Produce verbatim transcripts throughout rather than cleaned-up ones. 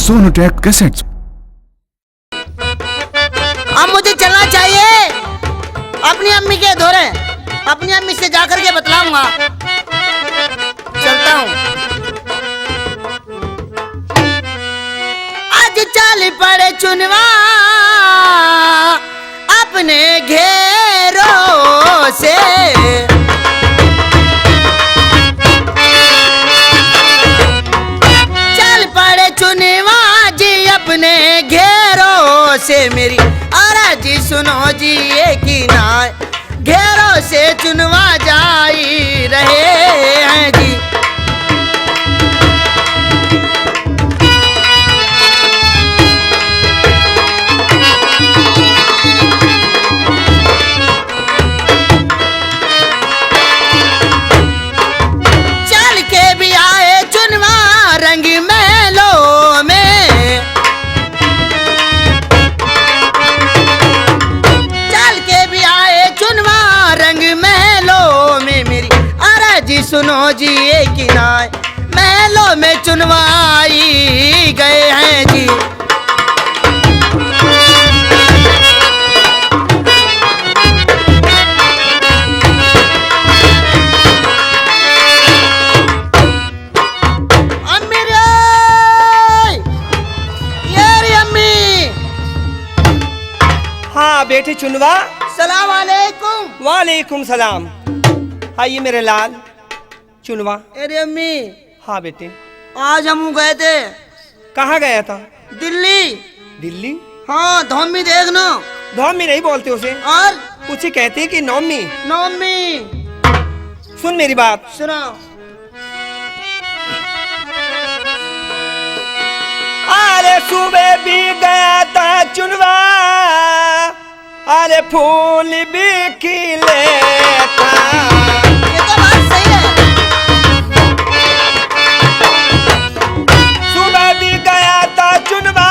Sonotech cassettes. अब मुझे चलना चाहिए अपनी अम्मी के धोरे, अपनी अम्मी से जाकर के बतलाऊंगा। चलता हूँ। आज चाल पड़े चुनवा अपने घेरों से, चल पड़े चुनवा जी अपने घेरों से, मेरी आरा जी सुनो जी ये की ना, घेरों से चुनवा जाई रहे हैं जी। चल के भी आए चुनवा रंग महलों में, चल के भी आए चुनवा रंग महलों में, मेरी आरा जी सुनो जी ये की ना, महलों में चुनवा आई गए हैं जी। अम्मी रे, ये रे अम्मी। हाँ बेटी चुनवा। सलाम वालेकुम। वालेकुम सलाम। आइए मेरे लाल। चुनवा। अरे अम्मी। हाँ बेटे। आज हम गए थे। कहाँ गया था? दिल्ली। दिल्ली? हाँ, धोमी देखना। धोमी नहीं बोलते उसे। और? उसे कहते हैं कि नोमी। नोमी। सुन मेरी बात। सुनाओ। अरे सुबह भी गया था चुनवा, अरे फूल भी खिले था। ये तो बात सही है। सुबह भी गया था चुनवा,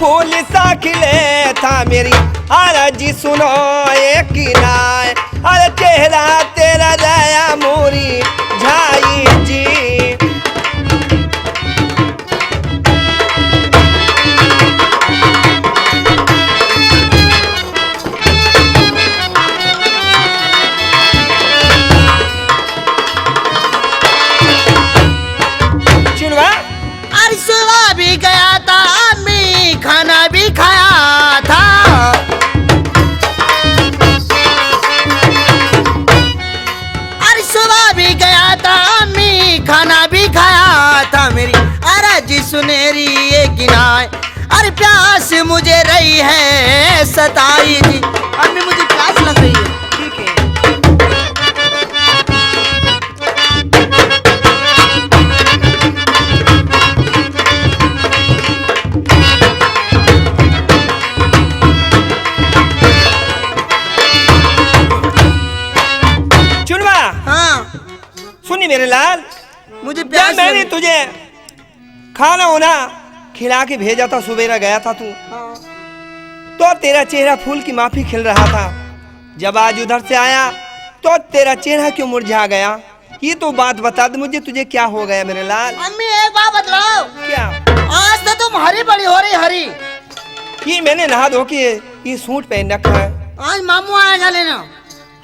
फूल सा खिले था मेरी। अरे जी सुनो एक नाय, अरे चेहरा तेरा दया मोरी झाई जी। चुनवा। अरसुआ भी गया था, अम्मी खाना भी खाया था। अरसुआ भी गया था, अम्मी खाना भी खाया था। मेरी अरज सुनेरी ये गिनाए, अरे प्यास मुझे रही है सताई जी। अम्मी मुझे प्यास लग रही है। ठीक है। चुनवा। हाँ। सुनी मेरे लाल, मुझे जब प्यास मैंने लगी। तुझे खाना होना खिला के भेजा था, सवेरा गया था तू, हाँ। तो तेरा चेहरा फूल की माफी खिल रहा था। जब आज उधर से आया तो तेरा चेहरा क्यों मुरझा गया? ये तो बात बता दे मुझे, तुझे क्या हो गया मेरे लाल? अम्मी, एक बात बतलाओ। क्या? आज तो तुम हरी बड़ी हो रही, हरी। ये मैंने नहा धो के ये सूट पहन रखा है। आज मामू आएगा लेना।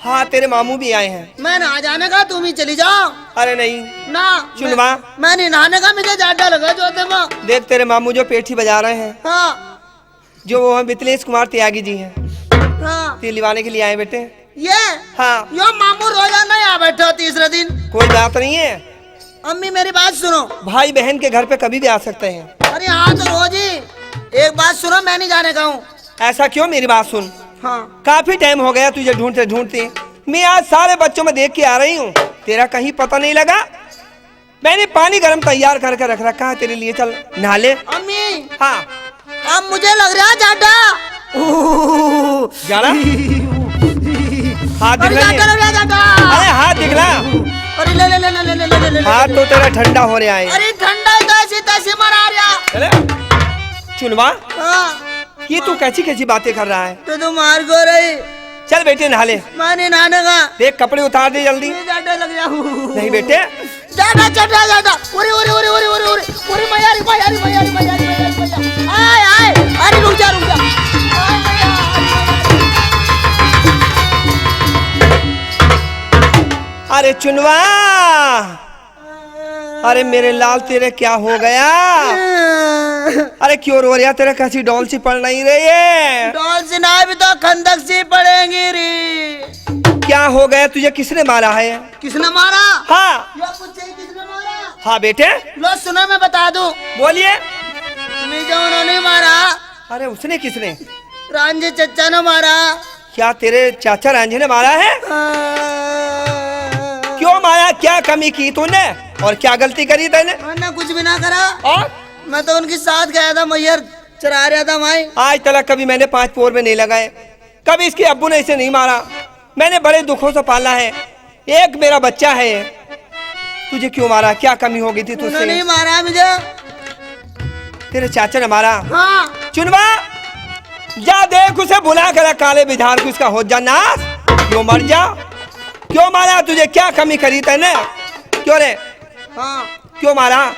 हाँ, तेरे मामू भी आए हैं। मैं नहा जाने का, तुम ही चली जाओ। अरे नहीं। ना। चुनवा। मैं, मैं नहीं नहाने का, मुझे जाडा लगा जो दे माँ। देख, तेरे मामू जो पेठी बजा रहे हैं। हाँ। जो वो हैं मिथिलेश कुमार त्यागी जी हैं। हाँ। तेल लिवाने के लिए आए बेटे। ये? हाँ। यो मामू रोजाना यहाँ बैठा तीसरे दिन। कोई बात नहीं है। अम्मी, मेरी बात सुनो। भाई बहन के घर पे कभी भी आ सकते हैं। अरे हाँ, तो रोज ही। एक बात सुनो, मैं नहीं जाने का हूँ। ऐसा क्यों? मेरी बात सुन। हाँ। काफी टाइम हो गया तुझे ढूंढते ढूंढते। मैं आज सारे बच्चों में देख के आ रही हूँ, तेरा कहीं पता नहीं लगा। मैंने पानी गर्म तैयार करके रख रखा है तेरे लिए, चल नहा ले। अम्मी। हाँ। अब मुझे लग रहा जाडा। जाडा? हाथ अरे दिखला जाडा ये। लग रहा जाडा। अरे हाथ दिखला। अरे ले, ले, ले। हाथ तो तेरा ठंडा हो रहा है। अरे ठंडा ही तो ऐसी तैसी मरा रहा। चले? चुनवा? हाँ। ये तू कैसी कैसी बातें कर रहा है? तो तू मार को रही। चल बेटे नहा ले। मैं नहीं नहाने का। देख कपड़े उतार दे जल्दी। ये जाडा लग रहा हूँ। नहीं बेटे। जाडा, जाडा, जाडा। उरे, उरे, उरे, उरे, उरे, उरे। उरे, मैया रे, मैया रे, मैया रे, मैया रे, मैया रे, मैया रे। आए, आए, अरे रुक जा, रुक जा। अरे चुनवा, अरे मेरे लाल, तेरे क्या हो गया? अरे क्यों रो रहा? तेरे कैसी डॉल सी पड़ रही रे ये? डॉल सी ना, अभी तो खंदक सी पड़ेंगी रे। क्या हो गया तुझे? किसने मारा है? किसने मारा? हाँ। यो पूछे किसने मारा? हाँ बेटे। लो सुनो, मैं बता दूं। बोलिए। मैं जो उन्होंने मारा। अरे उसने किसने? रांझे चचा ने मारा। क्या तेरे चाचा रांझे ने मारा है? हाँ। क्यों मारा? क्या कमी की तूने और क्या गलती करी तैने? मैंने कुछ भी ना करा। और? मैं तो उनके साथ गया था, मैयर चरा रहा था वहीं। आज तक कभी मैंने पाँच पोर में नहीं लगाए, कभी इसके अब्बू ने इसे नहीं मारा। मैंने बड़े दुखों से पाला है, एक मेरा बच्चा है, तुझे क्यों मारा? क्या कमी हो गई थी तुझसे? उन्होंने नहीं मारा मुझे। तेरे चाचा ने मारा? हाँ। चुनवा, जा देख उसे बुला कर काले बिधार को, इसका हो जा नाश, क्यों मर जा, क्यों मारा तुझे, क्या कमी करी तैने, क्यों रे? हाँ। क्यों मारा?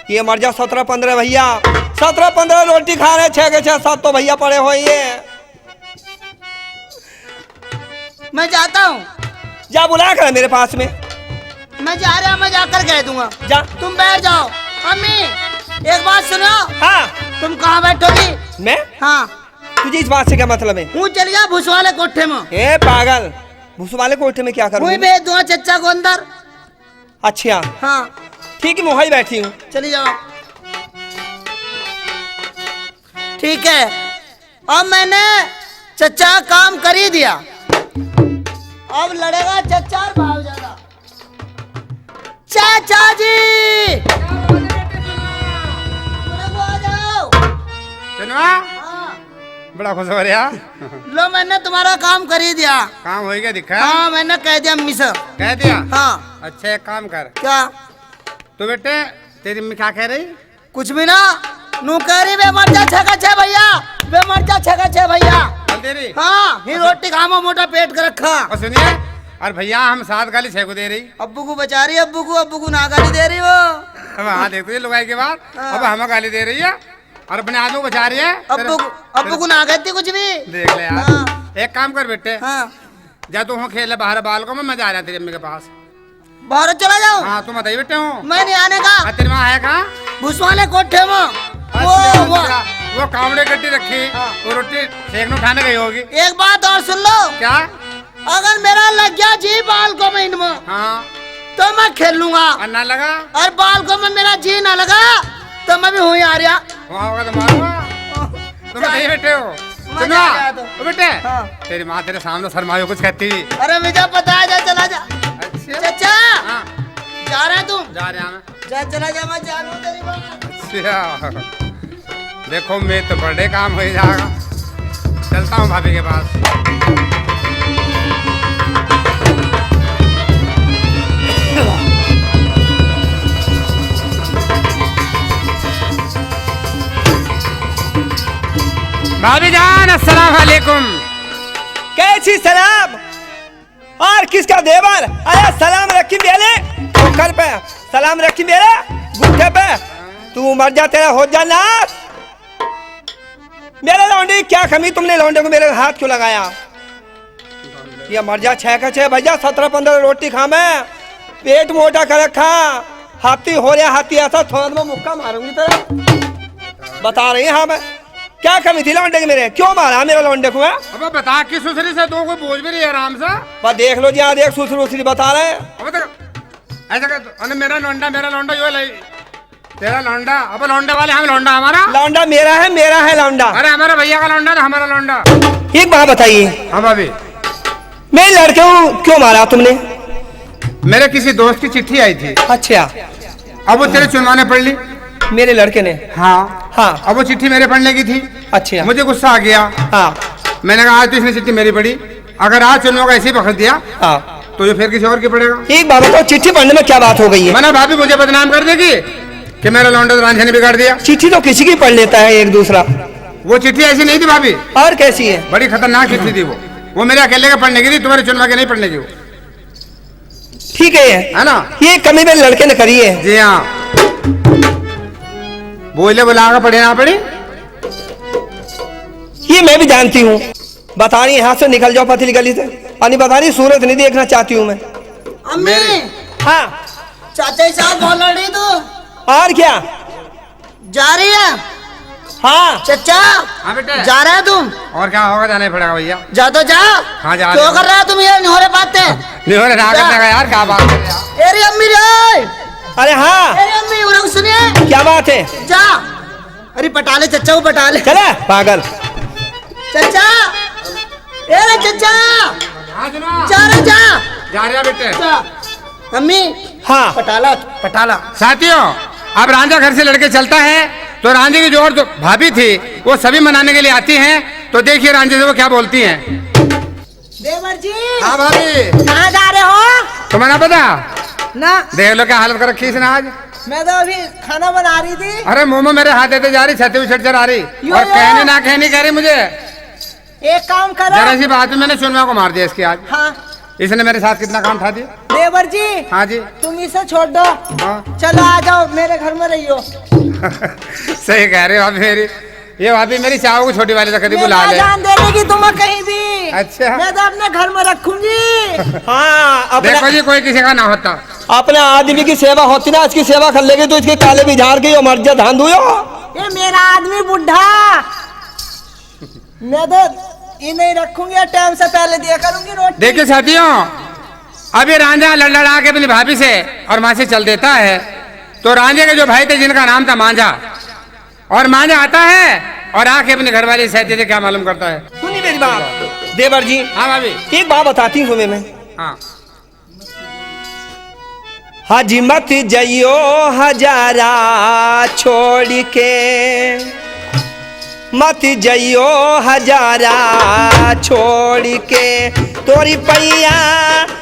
ये मर जा, सत्रह पन्द्रह भैया, सत्रह पन्द्रह रोटी खा रहे, छह के छह, सात तो भैया पड़े हुए ये। मैं जाता हूँ। जा बुला कर मेरे पास में। मैं जा रहा, मैं जाकर कह दूंगा। जा। तुम बैठ जाओ। अम्मी, एक बात सुनो। हाँ। तुम कहाँ बैठोगी? मैं? हाँ। तुझे इस बात से क्या मतलब है? हूँ चल गया भूस वाले कोठे में। ए पागल, भूस वाले कोठे में क्या करूँगी? वहीं भेज दूंगा चचा को अंदर। अच्छा। हाँ। ठीक है, मैं वहीं बैठी हूँ। चली जाओ। ठीक है, अब मैंने चचा काम कर ही दिया, अब लड़ेगा चचा और भाव ज्यादा। चाचा जी, थोड़ा को आ जाओ। सुनवा? हाँ। बड़ा खुश हो रहा। लो, मैंने तुम्हारा काम कर ही दिया। काम हो गया, दिखा? हाँ, मैंने कह दिया अम्मी से। कह दिया? हाँ। अच्छा, एक काम कर। क्या? तो बेटे, तेरी अम्मी क्या कह रही? कुछ भी ना, नू कह रही, "वे मर जा छह का छह भैया, वे मर जा छह का छह भैया।" बोल दे रही? हाँ, ही रोटी खावा, मोटा पेट कर रखा। और सुनिए, और भैया हम सात गाली छह को दे रही। अब्बू को बचा रही, अब्बू को, अब्बू को ना गाली दे रही वो। अब हाँ, देख तो ये लुगाई की बात, हाँ। अब हमें गाली दे रही है और अपने आदमी को बचा रही है। अब्बू को, अब्बू को ना कहती कुछ भी। देख ले यार। हाँ। एक काम कर बेटे, हाँ। जा तू हो खेल ले बाहर बालकों में, मैं जा रहा तेरी अम्मी के पास। बाहर चला जाओ। हाँ, तू बताइए बेटे हो। मैं नहीं आने का। हाँ, तेरी माँ है कहाँ? भूस वाले कोठे में। अच्छा, वो, वो। अच्छा, वो कावड़े गड्डी रखी, हाँ। वो रोटी सेकने उठाने गई होगी। एक बात और सुन लो। क्या? अगर मेरा लग गया जी बालकों में इनमें, हाँ। तो मैं खेलूंगा। और ना लगा? और बालकों में मेरा जी ना लगा, तो मैं भी हूँ यार, यार। वहाँ होगा तो मारूंगा। तुम जा। नहीं बैठे हो। मैं सुनो। जा रहा तो। ओ बेटे। हाँ। तेरी माँ तेरे सामने शर्मायो कुछ कहती। अरे मुझे पता है, जा चला जा। अच्छा। चाचा। हाँ। जा रहे हैं तुम? जा रहे हैं हम। जा चला जा, मैं जानू तेरी माँ। अच्छा। देखो मैं तो बड़े काम हो ही जाएगा। चलता हूँ भाभी के पास। भाभी जान, अस्सलाम वालेकुम। कैसी सलाम? और किसका देवर? अरे सलाम रखी मेरे ठोकर पे, सलाम रखी मेरे बूढ़े पे। तू मर जा, तेरा हो जा नाश। मेरे लौंडे, क्या कमी तुमने लौंडे को मेरे हाथ क्यों लगाया? ये मर जा, छह का छह भैया, सत्रह पन्द्रह रोटी खा मैं, पेट मोटा कर रखा, हाथी हो रहा, हाथी ऐसा थोड़ा में मुक्का मारूंगी तेरा। बता रही हाँ मैं, क्या कमी थी लौंडे की मेरे, क्यों मारा मेरा लौंडे को है? अबे बता किस सुसरी से, तो कोई बोझ भी नहीं है आराम से। बस देख लो जी, हाँ देख सुसरी उसरी बता रहे हैं। अबे तो ऐसा कर, अरे मेरा लौंडा, मेरा लौंडा यो ले। तेरा लौंडा, अब लौंडे वाले हम लौंडा हमारा। लौंडा मेरा है, मेरा है लौंडा। अरे हमारे भैया का लौंडा तो हमारा लौंडा। एक बात बताइए। हाँ भाभी। मेरे लड़के को क्यों मारा तुमने? मेरे किसी दोस्त की चिट्ठी आई थी। अच्छा। अब वो तेरे चुनवा ने पढ़ ली। मेरे लड़के ने? हाँ। हाँ। अब वो चिट्ठी मेरे पढ़ने की थी। अच्छा। मुझे गुस्सा आ गया। हाँ। मैंने कहा, "आज तो इसने चिट्ठी मेरी पढ़ी, अगर आज चुनवा का ऐसे ही पकड़ दिया, हाँ। तो ये फिर किसी और की पढ़ेगा।" एक बात बताओ, चिट्ठी पढ़ने में क्या बात हो गई है? मैंने भाभी मुझे बदनाम कर देगी कि मेरा लौंडा तो रांझे ने बिगाड़ दिया। चिट्ठी तो किसी की पढ़ लेता है एक दूसरा। वो चिट्ठी ऐसी नहीं थी भाभी। और कैसी है? बड़ी खतरनाक चिट्ठी थी वो। वो मेरे अकेले के पढ़ने की थी, तुम्हारे चुनवा के नहीं पढ़ने की वो। ठीक है, है ना? ये कमी मेरे लड़के ने करी है। जी हाँ। बोले बोला आगे पढ़े ना पढ़े, ये मैं भी जानती हूँ। बता रही, यहाँ से निकल जाओ पतली गली से। और नहीं बता रही, सूरत नहीं देखना चाहती हूँ मैं। अम्मी। हाँ। चाचा जी साहब बोल रही तू। और क्या? जा रही है? हाँ। चचा। हाँ बेटे। जा रहा है तुम? और क्या होगा, जाना ही पड़ेगा भैया। जा तो जा। हाँ, जा रहे क्यों हो। कर रहा है तुम ये निहोरे बातें? निहोरे ना जा। करने का यार, क्या बात है? ए रे अम्मी रे। अरे हाँ। ए रे अम्मी, उरे सुनिए। क्या बात है? जा। अरे पटा ले चचा, वो पटा ले। चला पागल। चचा। ए रे चचा। हाँ, सुना। जा रे जा। जा रहे हैं बेटे। जा। अम्मी। हाँ। पटाला। पटाला। साथियों, अब रांझा घर से लड़के चलता है, तो रांझे की जो और जो भाभी थी, वो सभी मनाने के लिए आती हैं। तो देखिए रांझे से वो क्या बोलती हैं। देवर जी। हाँ भाभी। कहाँ जा रहे हो? तुम्हें ना पता? ना। देख लो क्या हालत कर रखी इसने आज। मैं तो अभी खाना बना रही थी। अरे मुंह में मेरे हाथ देते जा रही, छाती उछट चढ़ा रही। यो, और यो। कहनी ना कहनी कह रही मुझे। एक काम करो। जरा सी बात में मैंने चुनवा को मार दिया इसकी आज। हाँ। इसने मेरे साथ कितना काम उठा दिया। देवर जी। हाँ जी। तुम इसे छोड़ दो। हाँ। चलो आ जाओ, मेरे घर में रहियो। सही कह रहे हो आप मेरी। ये भाभी मेरी चाहो को छोटी वाली तो कभी मैं बुला ना ले। जान देने की तुम्हें कहीं भी। अच्छा। मैं तो अपने घर में रखूंगी। हाँ, अपने देखो जी, कोई किसी का ना होता। अपने आदमी की सेवा होती ना, इसकी सेवा कर लेगी तो इसके काले भी झाड़ के यो मर जा धान दुयो। ये मेरा आदमी बुढ़ा। मैं तो ये नहीं रखूंगी, टाइम से पहले दिया करूंगी रोटी। देखिए साथियों, अब ये रांझा लड़ लड़ा के अपनी भाभी से और माँ से चल देता है, तो रांझे के जो भाई थे जिनका नाम था मांझा, और मांझा आता है और आके अपनी घरवाली सैती से क्या मालूम करता है। सुनिए मेरी बात देवर जी। हाँ भाभी। एक बात बताती हूँ तुम्हें मैं। हाँ। हज मत जइयो हजारा छोड़ के, मत जइयो हजारा छोड़ के, तोरी पैया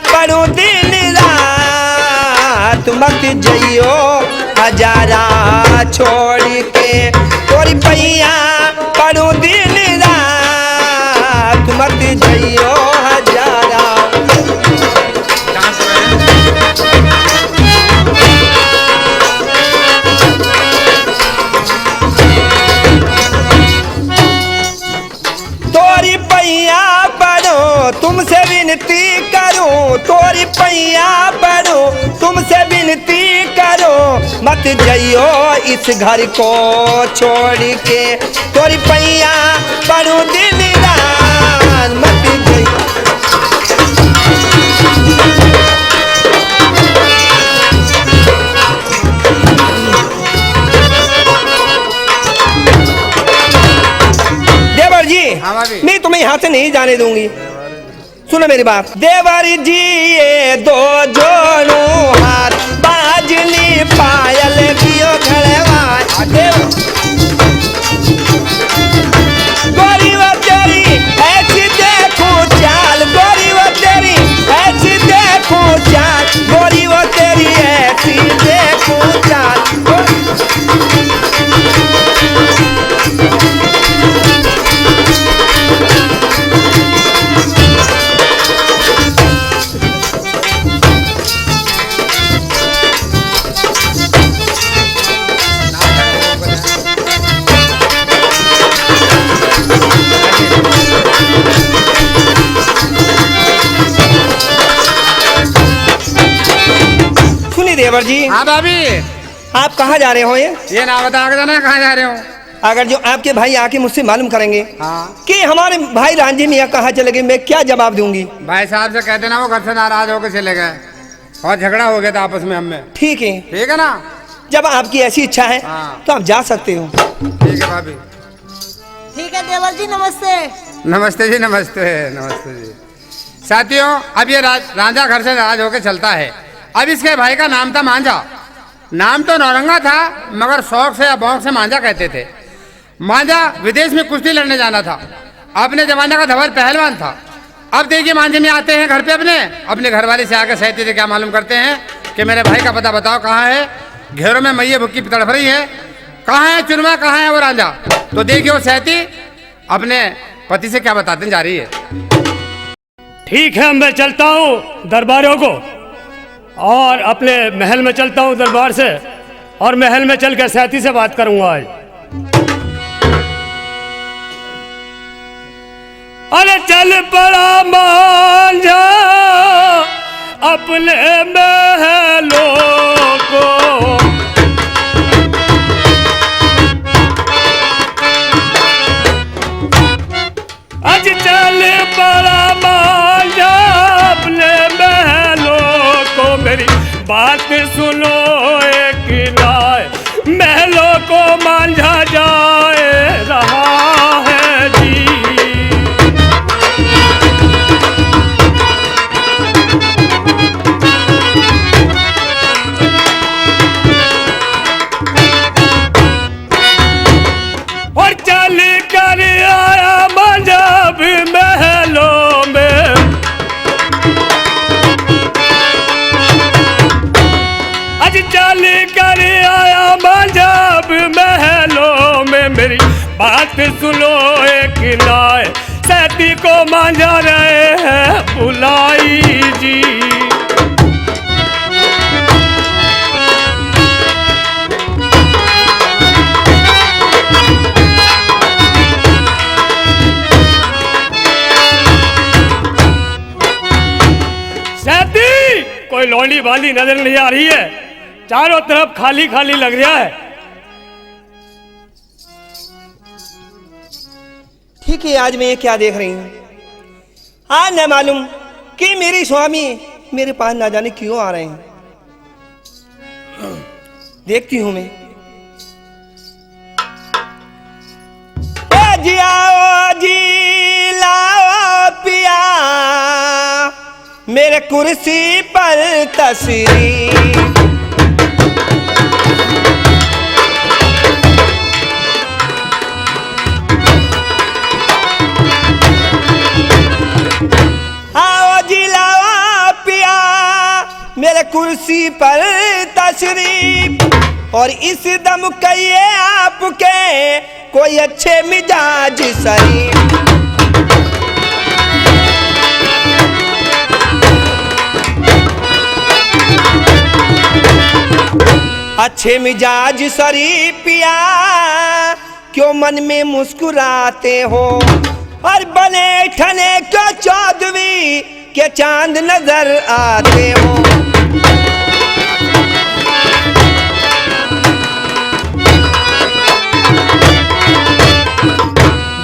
पड़ू दिन रात। मत जइयो हजारा छोड़ के, तोरी पैया पड़ू दिन रात। मत जइयो हजारा। तोरी पैया पड़ो, तुमसे विनती करूं, तोरी पैया पड़ो, तुमसे विनती करूं, मत जइयो इस घर को छोड़ के। तोरी पैया पड़ू दिन रात, मत जइयो। देवर जी, हाँ भाभी। मैं तुम्हें यहाँ से नहीं जाने दूंगी। सुनो मेरी बात। देवर जी, ये दो जोड़ू हाथ, बाजनी पायल दियो घड़वा। देव-, गोरी वो तेरी ऐसी देखूं चाल, गोरी वो तेरी ऐसी देखूं चाल, गोरी वो तेरी ऐसी देखूं चाल। सुनिए देवर जी। हाँ भाभी। आप कहाँ जा रहे हो ये? ये ना बता के जाना कहाँ जा रहे हो। अगर जो आपके भाई आके मुझसे मालूम करेंगे हाँ। कि हमारे भाई रांझे मियाँ कहाँ चले गए, मैं क्या जवाब दूंगी? भाई साहब से कह देना वो घर से नाराज होकर चले गए और झगड़ा हो गया था आपस में हम में। ठीक है। ठीक है ना? जब आपकी ऐसी इच्छा है हाँ। तो आप जा सकते हो। ठीक है भाभी। ठीक है देवर जी, नमस्ते। नमस्ते जी, नमस्ते, नमस्ते जी। साथियों, अब ये रा-, रांझा घर से नाराज होकर चलता है। अब इसके भाई का नाम था मांझा। नाम तो नौरंगा था, मगर शौक से या बौक से मांझा कहते थे। मांझा विदेश में कुश्ती लड़ने जाना था। अपने जमाने का धवल पहलवान था। अब देखिए, मांझे मियाँ आते हैं घर पे अपने, अपने घरवाली से आके सैती से क्या मालूम करते हैं कि मेरे भाई का पता बताओ कहाँ है, घेरों में मैये भुक्की तड़फ रही है, कहाँ है चुरमा, कहाँ है वो रांझा। तो देखिए, वो सैती अपने पति से क्या बताते जा रही है। ठीक है, मैं चलता हूँ दरबारों को और अपने महल में चलता हूँ दरबार से, और महल में चल के सैती से बात करूँगा आज। अरे चल पड़ा मांझा अपने महलों को। आज चल पड़ा मांझा अपने महलों को, मेरी बात सुनो एक नाय, महलों को मांझा जाए रहा है जी। और चल कर आया मांझा भी महलों में। आज चल कर आया मांझा भी महलों में। मेरी बात सुनो एक नाय, सैती को मांझा रहे हैं बुलाई जी। सैती, कोई लौंडी बांदी नजर नहीं आ रही है, चारों तरफ खाली खाली लग रहा है। ठीक है, आज मैं ये क्या देख रही हूँ। आज न मालूम कि मेरे स्वामी मेरे पास ना जाने क्यों आ रहे हैं। देखती हूँ मैं। ए जी आओ जी लाओ पिया, मेरे कुर्सी पर तशरीफ। आओ जी लाओ पिया, मेरे कुर्सी पर तशरीफ। और इस दम कहिए आपके कोई अच्छे मिजाज शरीफ। अच्छे मिजाज शरीफ पिया, क्यों मन में मुस्कुराते हो? और बने ठने क्यों चौदहवीं के चांद नजर आते हो?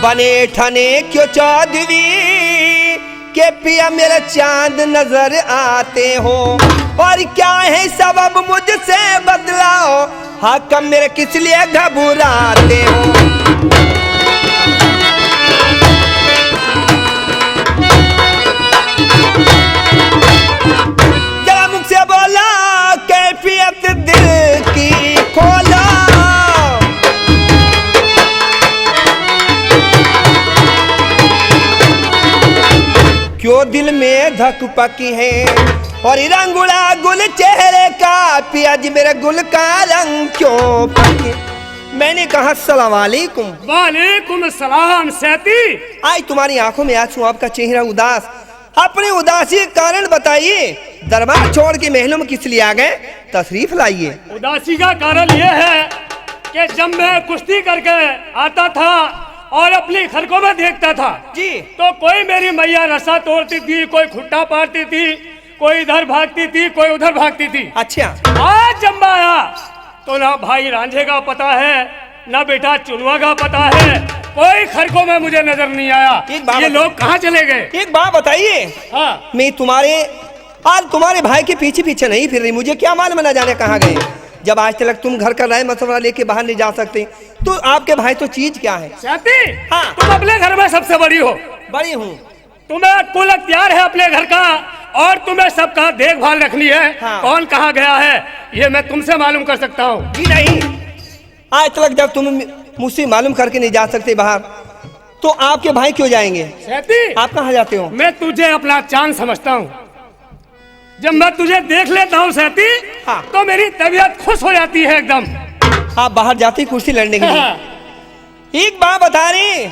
बने ठने क्यों चौदहवीं के पिया मेरे चांद नजर आते हो? और क्या है सबब मुझसे बतलाओ, हाकम मेरे किस लिए घबराते हो? जरा मुख से बोला, कैफियत दिल की खोलो। क्यों दिल में धक पकी है और रंगुला गुल चेहरे का, पिया जी मेरे गुल का रंग क्यों पकी? मैंने कहा, अस्सलाम वालेकुम। वालेकुम सलाम सैती। आज तुम्हारी आंखों में आंसू, आपका चेहरा उदास, अपनी उदासी का कारण बताइए। दरबार छोड़ के महलों में किस लिए आ गए, तशरीफ लाइए। उदासी का कारण यह है कि जब मैं कुश्ती करके आता था और अपनी खरकों में देखता था जी। तो कोई मेरी मैया रस्सा तोड़ती थी, कोई खुट्टा पाड़ती थी, कोई इधर भागती थी, कोई उधर भागती थी। अच्छा। आज जब मैं आया तो ना भाई रांझे का पता है, ना बेटा चुनवा का पता है, कोई खरकों में मुझे नजर नहीं आया। एक बात ये बता- लोग कहाँ चले गए? एक बात बताइए। हाँ। मैं तुम्हारे, आज तुम्हारे भाई के पीछे पीछे नहीं फिर रही, मुझे क्या मालूम ना जाने कहाँ गए। जब आज तक तुम घर का राय मशवरा लेके बाहर नहीं जा सकते, तो आपके भाई तो चीज क्या है? सैती, हाँ। तुम अपने घर में सबसे बड़ी हो। बड़ी हूँ। तुम्हें कुल अख्तियार है अपने घर का और तुम्हें सबका देखभाल रखनी है। हाँ। कौन कहाँ गया है, ये मैं तुमसे मालूम कर सकता हूँ। जी नहीं, आज तक जब तुम मुझसे मालूम करके नहीं जा सकते बाहर, तो आपके भाई क्यों जाएंगे? सैती, आप कहाँ जाते हो? मैं तुझे अपना चांद समझता हूँ। जब मैं तुझे देख लेता हूँ सैती, हाँ। तो मेरी तबीयत खुश हो जाती है एकदम। आप बाहर जाते ही कुश्ती लड़ने के लिए। हाँ। एक बात बता रही,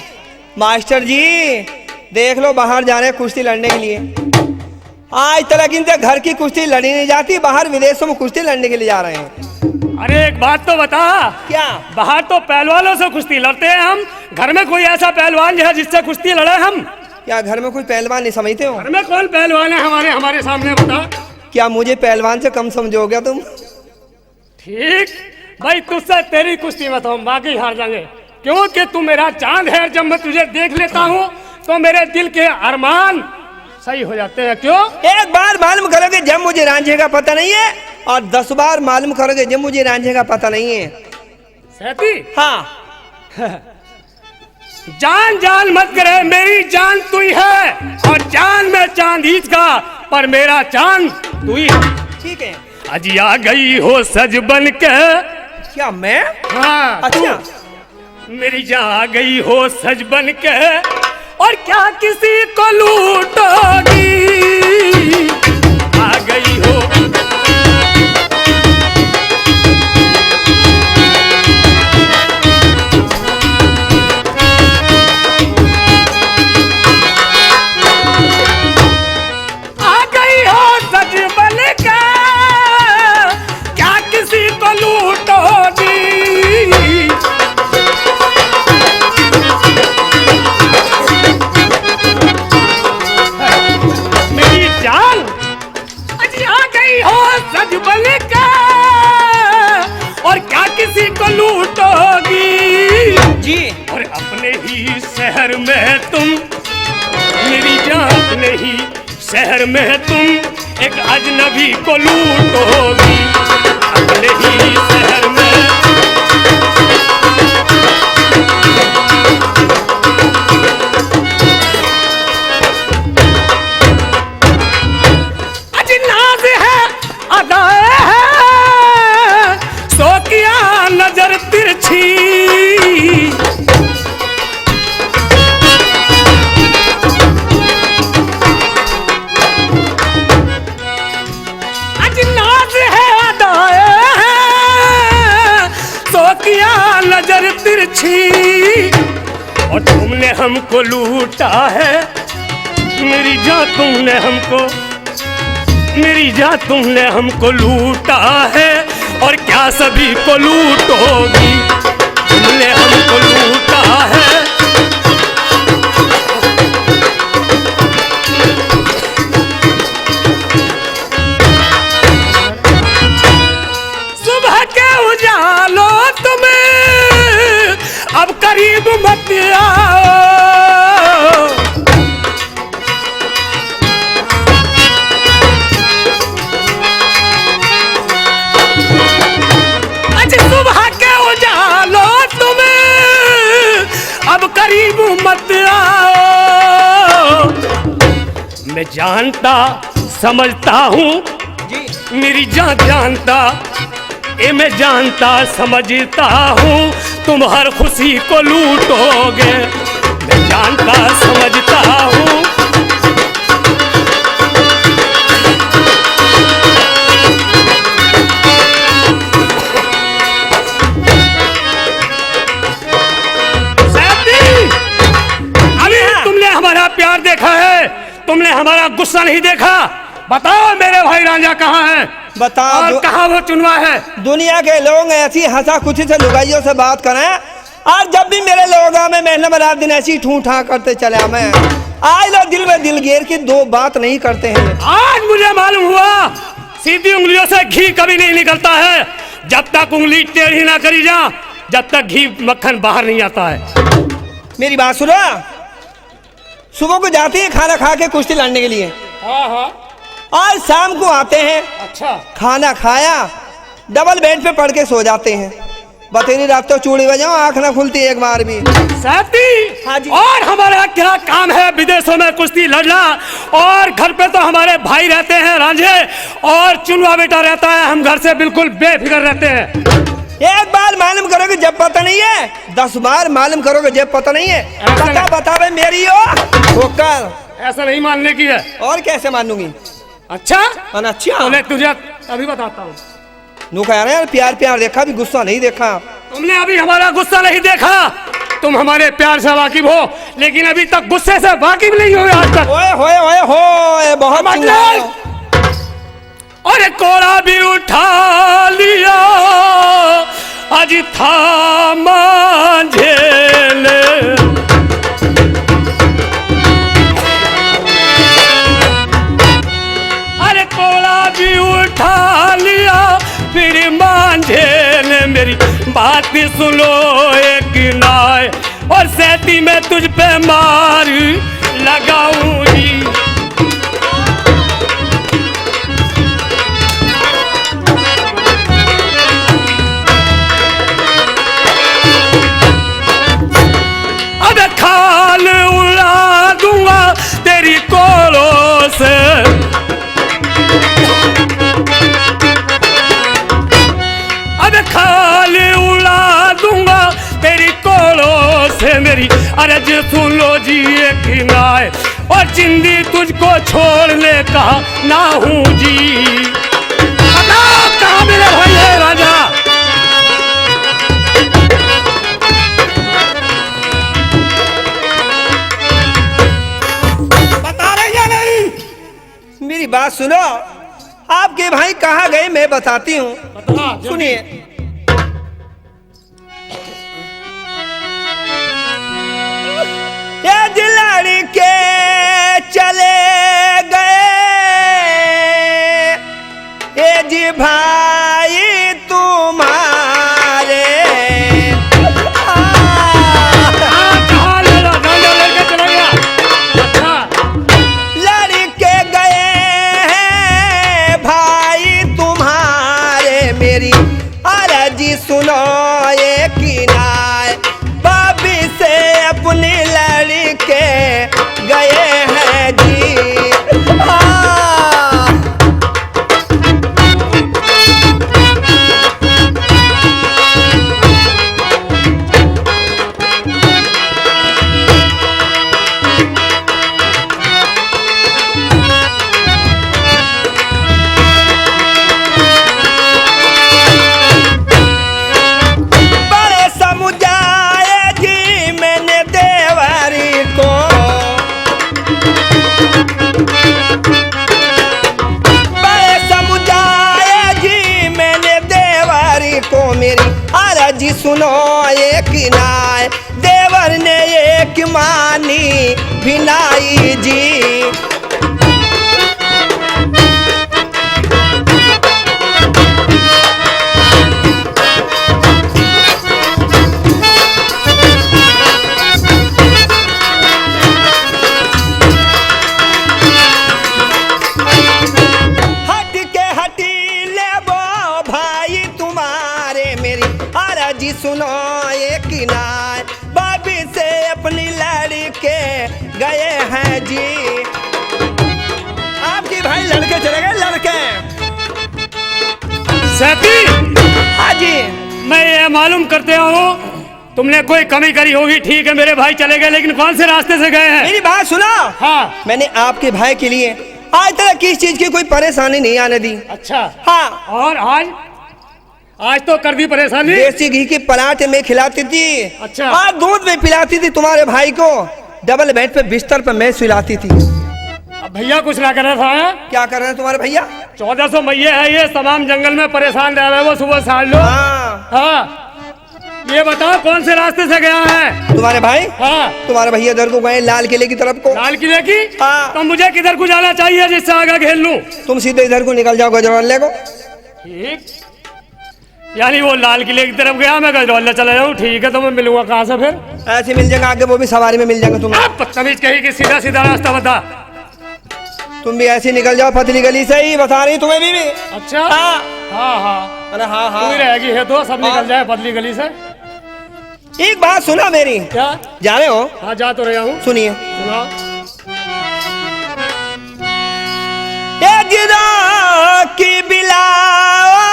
मास्टर जी, देख लो, बाहर जा रहे हैं कुश्ती लड़ने के लिए। आज तक इनसे घर की कुश्ती लड़ी नहीं जाती, बाहर विदेशों में कुश्ती लड़ने के लिए जा रहे हैं। अरे, एक बात तो बता। क्या? बाहर तो पहलवानों से कुश्ती लड़ते हैं हम, घर में कोई ऐसा पहलवान जो है जिससे कुश्ती लड़े हम? क्या घर में कोई पहलवान नहीं समझते हो? घर में कौन पहलवान है हमारे, हमारे सामने बता। क्या मुझे पहलवान से कम समझोगे तुम? ठीक भाई, तुझसे तेरी कुश्ती में तो हम वाकई हार जाएंगे, क्योंकि तू मेरा चांद है। जब मैं तुझे देख लेता हूँ तो मेरे दिल के अरमान सही हो जाते हैं। क्यों? एक बार मालूम करोगे जब मुझे रांझे का पता नहीं है, और दस बार मालूम करोगे जब मुझे रांझे का पता नहीं है। सैती। हाँ। जान जान मत करे, मेरी जान तू ही है, और चांद में चांद ईद का, पर मेरा चांद तू ही है। ठीक है। अजी आ गई हो सज बन के। क्या मैं? हाँ, अच्छा। तू। मेरी जान आ गई हो सज बन के, और क्या किसी को लूटोगी? आ गई हो। आ गई हो सच बन के, क्या किसी को लूटोगी? मेरी जान, अजी आ गई हो सच बन के, और क्या किसी को लूटोगी? जी। और अपने ही शहर में तुम, मेरी जान, अपने ही शहर में तुम एक अजनबी को लूटोगी, अपने ही शहर में। अज नाज है, अदा है, शौकिया नजर तिरछी। अज नाज है, अदा है, शौकिया नजर तिरछी। और तुमने हमको लूटा है, मेरी जान, तुमने हमको, मेरी जान, तुमने हमको लूटा है, और क्या सभी को लूटोगी? तुमने हमको लूटा है। सुबह के उजालों तुम अब करीब मत आओ। आज सुबह के उजालों तुम अब करीब मत आओ। मैं जानता समझता हूँ, जी। मेरी जान जानता, ए मैं जानता समझता हूँ, तुम हर खुशी को लूटोगे। मैं जानता समझता हूँ। सैती, अभी हाँ। तुमने हमारा प्यार देखा है, तुमने हमारा गुस्सा नहीं देखा। बताओ मेरे भाई रांझा कहाँ है? बताओ और दु- कहाँ वो चुनवा है? दुनिया के लोग ऐसी हंसा खुशी से लुगाइयों से बात करें, और जब भी मेरे लोग में महीने में रात दिन ऐसी ठूं ठां करते चले, मैं आज लो दिल में दिल गेर की दो बात नहीं करते हैं। आज मुझे मालूम हुआ, सीधी उंगलियों से घी कभी नहीं निकलता है। जब तक उंगली टेढ़ी ना करी जा, जब तक घी मक्खन बाहर नहीं आता है। मेरी बात सुनो, सुबह को जाते हैं खाना खा के कुश्ती लड़ने के लिए। हाँ, हाँ। आज शाम को आते हैं। अच्छा। खाना खाया, डबल बेड पे पड़ के सो जाते हैं। बतेरी रात तो चूड़ी बजाओ, आंख ना खुलती एक बार भी। सैती, हाँ जी। और हमारा क्या काम है विदेशों में कुश्ती लड़ना? और घर पे तो हमारे भाई रहते हैं रांझे, और चुनवा बेटा रहता है, हम घर से बिल्कुल बेफिक्र रहते हैं। एक बार मालूम करोगे जब पता नहीं है, दस बार मालूम करोगे जब पता नहीं है। ऐसा बता, नहीं। बता बे मेरी ओ ठोकर। ऐसा नहीं मानने की है। और कैसे मानूंगी? अच्छा? हाँ, अच्छा। तो मैं तुझे अभी बताता हूँ। नू कह रहे हैं, प्यार प्यार देखा, अभी गुस्सा नहीं देखा। तुमने अभी हमारा गुस्सा नहीं देखा, तुम हमारे प्यार से वाकिफ हो, लेकिन अभी तक गुस्से से वाकिफ नहीं हुए आज तक। ओए होए, ओए होए, बहुत समझ चिल्ला। ले। अरे कोड़ा भी उठा लिया, आज था मांझे ने। बात सुनो एक नाय, और सैती मैं तुझ पे मार लगाऊंगी। अब खाल उड़ा दूंगा तेरी कोलों से। अब खाल उड़ा दूंगा तेरी कोलों से। मेरी अर्ज सुन लो जी एक नाय, और जिंदी तुझको छोड़ने का ना हूँ जी। बताओ कहाँ मिले भाई है राजा? बता रहे या नहीं? मेरी बात सुनो, आपके भाई कहाँ गए, मैं बताती हूँ। बता, जल्दी। सुनिए। ये जी लड़के चले गए, ये जी भाई तुम्हारे। आ, हाँ, कहाँ ले लो? गांजा लेके चला गया। अच्छा। लड़के गए हैं भाई तुम्हारे, मेरी अर्जी सुनो एक नाय, भाभी से अपनी लड़के गए हैं जी। आ, बड़े समझाए जी मैंने देवरी को, बड़े समझाए जी मैंने देवरी को, मेरी अर्जी सुनो एक नाय, देवर ने एक मानी भिनाई जी। हट के हटी ले वो भाई तुम्हारे, मेरी अर्जी सुनो एक नाय, भाभी से अपनी लड़के गए हैं जी। आपकी भाई लड़के चले गए, लड़के। सैती, हाँ जी। मैं ये मालूम करते हूँ, तुमने कोई कमी करी होगी, ठीक है, मेरे भाई चले गए, लेकिन कौन से रास्ते से गए हैं? मेरी बात सुनो। हाँ। मैंने आपके भाई के लिए आज तक किस चीज की कोई परेशानी नहीं आने दी। अच्छा। हाँ। और आज? आज तो कर दी परेशानी। देसी घी के पराठे में खिलाती थी। अच्छा। और दूध में पिलाती थी तुम्हारे भाई को, डबल बेड पे बिस्तर पे मैं सुलाती थी। अब भैया कुछ ना करे था, हैं? क्या कर रहे हैं तुम्हारे भैया? चौदह सौ मैये है ये, तमाम जंगल में परेशान रह रहे वो, सुबह साढ़ लो। हाँ। हाँ। ये बताओ कौन से रास्ते से गया है? तुम्हारे भाई? हाँ। तुम्हारे भैया इधर को गए लाल किले की तरफ को। लाल किले की? हाँ। तो मुझे किधर को जाना चाहिए जिससे आगे घेर लूं? तुम सीधे इधर को निकल जाओ गजरौल्ले को। ठीक। यानी वो लाल किले की तरफ गया, मैं गजरौल्ले चला जाऊं, ठीक है, तो मैं मिलूंगा कहाँ से फिर? ऐसे मिल जाएगा आगे, वो भी सवारी में मिल जाएंगे तुम्हें। आप बदतमीज कहीं की, सीधा सीधा रास्ता बता। तुम भी ऐसे निकल जाओ पतली गली से ही, बता रही तुम्हें भी, भी। अच्छा? हाँ। हाँ, हाँ। अरे हाँ, हाँ। तू ही रहेगी है तो सब हाँ। निकल जाए पतली गली से। एक बात सुना मेरी। क्या? जा रहे हो? हाँ, जा तो रहा हूँ। सुनिए। सुनाओ। ए जिदा की बिलाओ,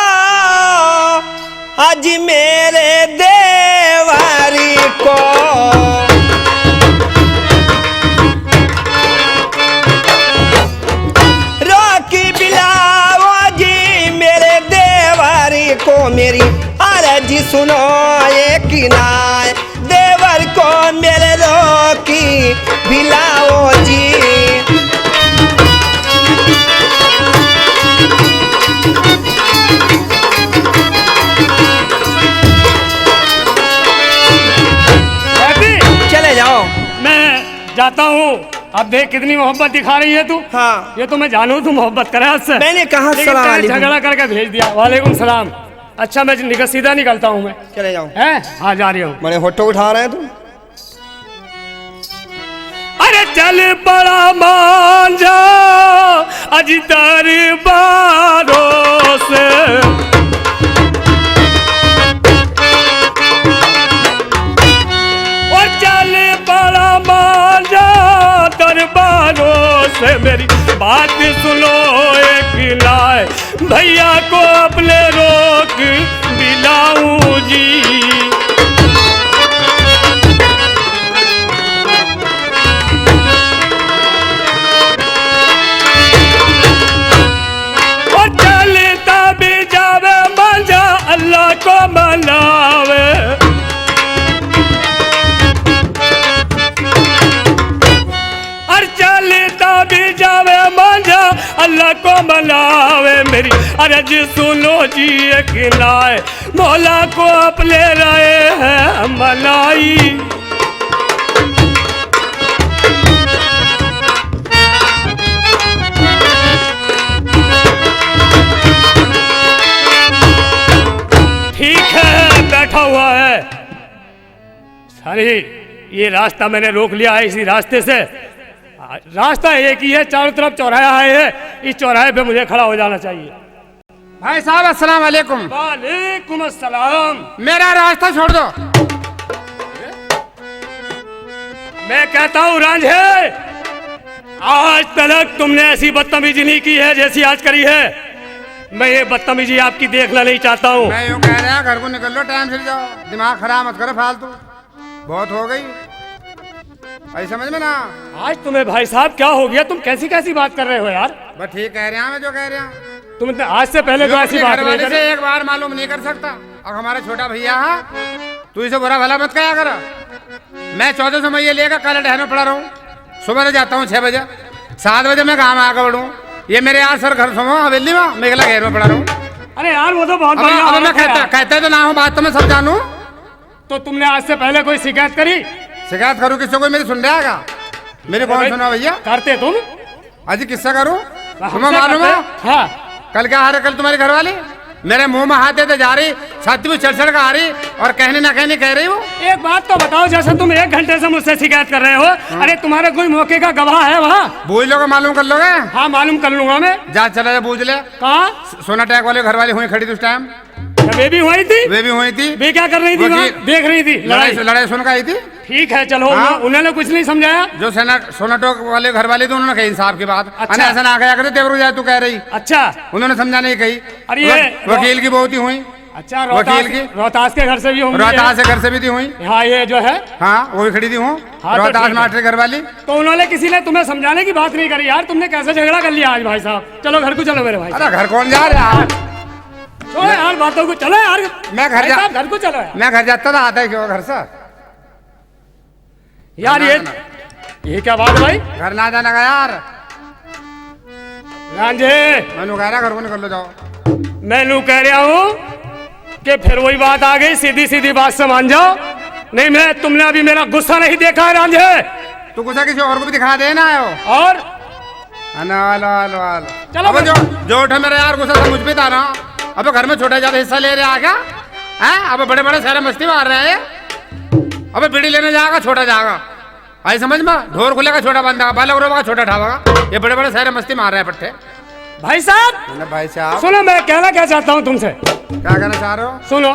आज मेरे देवारी को। रोकी बिलाओ जी मेरे देवारी को, मेरी अर्जी सुनो एक नाय। देवर को मेरे रोकी बिलाओ जी। अभी चले जाओ। मैं जाता हूँ। अब देख कितनी मोहब्बत दिखा रही है तू। हाँ। ये तो मैं जानू तू मोहब्बत करे उससे। मैंने कहा लेकिन सलाम तेरे वालेकुम। झगड़ा करके भेज दिया। वालेकुम सलाम। अच्छा, मैं निकल, सीधा निकलता हूँ मैं। चले जाओ। हैं? हाँ, जा रही हूँ। बड़े होटो उठा रहे हैं तुम। अरे चल पड़ा मांझा अज दरबारों से, और चल पड़ा मांझा दरबारों से। मेरी बात सुनो एक नाय, भैया को अपने रोक दिलाऊं जी। ओ चलता भी जावे मांझा अल्लाह को मनावे। और चलता भी जावे मांझा अल्लाह को मनावे। मेरी अरज सुनो जी एक नाय, मौला को अपने रहे हैं मनाई। ठीक है, बैठा हुआ है। सारी ये रास्ता मैंने रोक लिया है, इसी रास्ते से। रास्ता एक ही है, चारों तरफ चौराहा है, इस चौराहे पे मुझे खड़ा हो जाना चाहिए। भाई साहब, अस्सलाम वालेकुम। वालेकुम अस्सलाम। मेरा रास्ता छोड़ दो। मैं कहता हूँ रांझे, आज तक तुमने ऐसी बदतमीजी नहीं की है जैसी आज करी है। मैं ये बदतमीजी आपकी देखना नहीं चाहता हूँ। मैं यूं कह रहा, घर को निकल लो, टाइम से जाओ, दिमाग खराब मत करो फालतू, बहुत हो गई। आई समझ में ना? आज तुम्हें भाई साहब क्या हो गया, तुम कैसी कैसी बात कर रहे हो यार? बस ठीक कह रहा मैं जो कह रहा। तुम तो आज से पहले तो ऐसी बात नहीं करी। एक बार मालूम नहीं कर सकता। अब हमारा छोटा भैया है, तू इसे बुरा भला मत कहा कर। मैं चौदह सौ महीने लेकर कल डहर में पड़ा रहूं। सुबह जाता हूँ छह बजे, सात बजे मैं काम आगे बढ़ूँ। ये मेरे यार सर घर सुनो हवेली में, मैं अगला घेर में पड़ा रहूँ। अरे यार, वो तो बहुत बढ़िया औरत है। कहता, कहता तो ना हो, बात तो मैं सब जानू। तो तुमने आज से पहले कोई शिकायत करी? शिकायत करूँ किससे, कोई मेरी सुन रहा है? मेरी कौन सुना भैया? करते तुम। अजी किस्सा करूँ? तुम्हें मालूम है? हाँ। कल क्या हारे, कल तुम्हारी घरवाली मेरे मुंह में हाथ देते जा रही, छाती पे चढ़ चढ़ कर आ रही और कहने ना कहने कह रही हूँ। एक बात तो बताओ, जैसे तुम एक घंटे से मुझसे शिकायत कर रहे हो, हाँ। अरे तुम्हारे कोई मौके का गवाह है वहाँ? भूल लोगे, मालूम कर लोगे? हाँ, मालूम कर लूंगा मैं। जा चला जा, बूझ ले। कहाँ? सोनाटेक वाले घरवाली हुई खड़ी थी उस टाइम। वे भी हुई थी? वे भी हुई थी। वे क्या कर रही थी वहाँ? देख रही थी लड़ाई। लड़ाई सुन कर आई थी। ठीक है, चलो, हाँ? उन्होंने कुछ नहीं समझाया? जो सोनाटेक वाले घरवाली थी, उन्होंने कही इंसाफ की बात। अच्छा। ऐसा ना कहा करते, तेरे को जाए तू कह रही। अच्छा। उन्होंने समझाने की कही। अरे ये वकील की बहू थी हुई। अच्छा, वकील की। रोहतास के घर से भी होंगी। रोहतास के घर से भी थी हुई। हाँ, ये जो है। हाँ, वो भी खड़ी थी हूँ। हाँ, तो रोहतास मास्टर घर वाली। तो उन्होंने, किसी ने तुम्हें समझाने की बात नहीं करी यार, तुमने कैसे झगड़ा कर लिया आज भाई साहब? चलो घर को चलो मेरे भाई। अरे घर कौन जा रहा है? छोड़ो यार बातों को, चलो यार। मैं घर जा, घर को चलो यार। मैं घर जाता था, आता ही क्यों घर से? यार ये, ये क्या बात है भाई? घर ना जाने का यार। रांझे। मैं नु कह रहा, घर को निकल लो, जाओ। मैं नु कह रहा हूँ कि फिर वही बात आ गई, सीधी सीधी बात से मान जाओ, नहीं मैं, तुमने अभी मेरा गुस्सा नहीं देखा है रांझे। तू गुस्सा किसी और को भी दिखा दे ना आयो। और अना वाला, वाला, वाला। चलो अबे जो, जो उठा मेरा यार गुस्सा था मुझ पे था ना। अबे घर में छोटा ज्यादा हिस्सा ले रहा क्या? हैं? अबे बड़े बड़े सारे मस्ती मार रहे हैं। अबे बीड़ी लेने जाएगा, छोटा जाएगा। आई समझ में? ढोर खुलेगा, छोटा बंदा, बालक रोगा, छोटा ठावागा। ये बड़े बड़े सारे मस्ती मार रहे हैं पट्टे। भाई साहब, भाई साहब। सुनो, मैं कहना क्या चाहता हूँ तुमसे। क्या कहना चाह रहे हो? सुनो।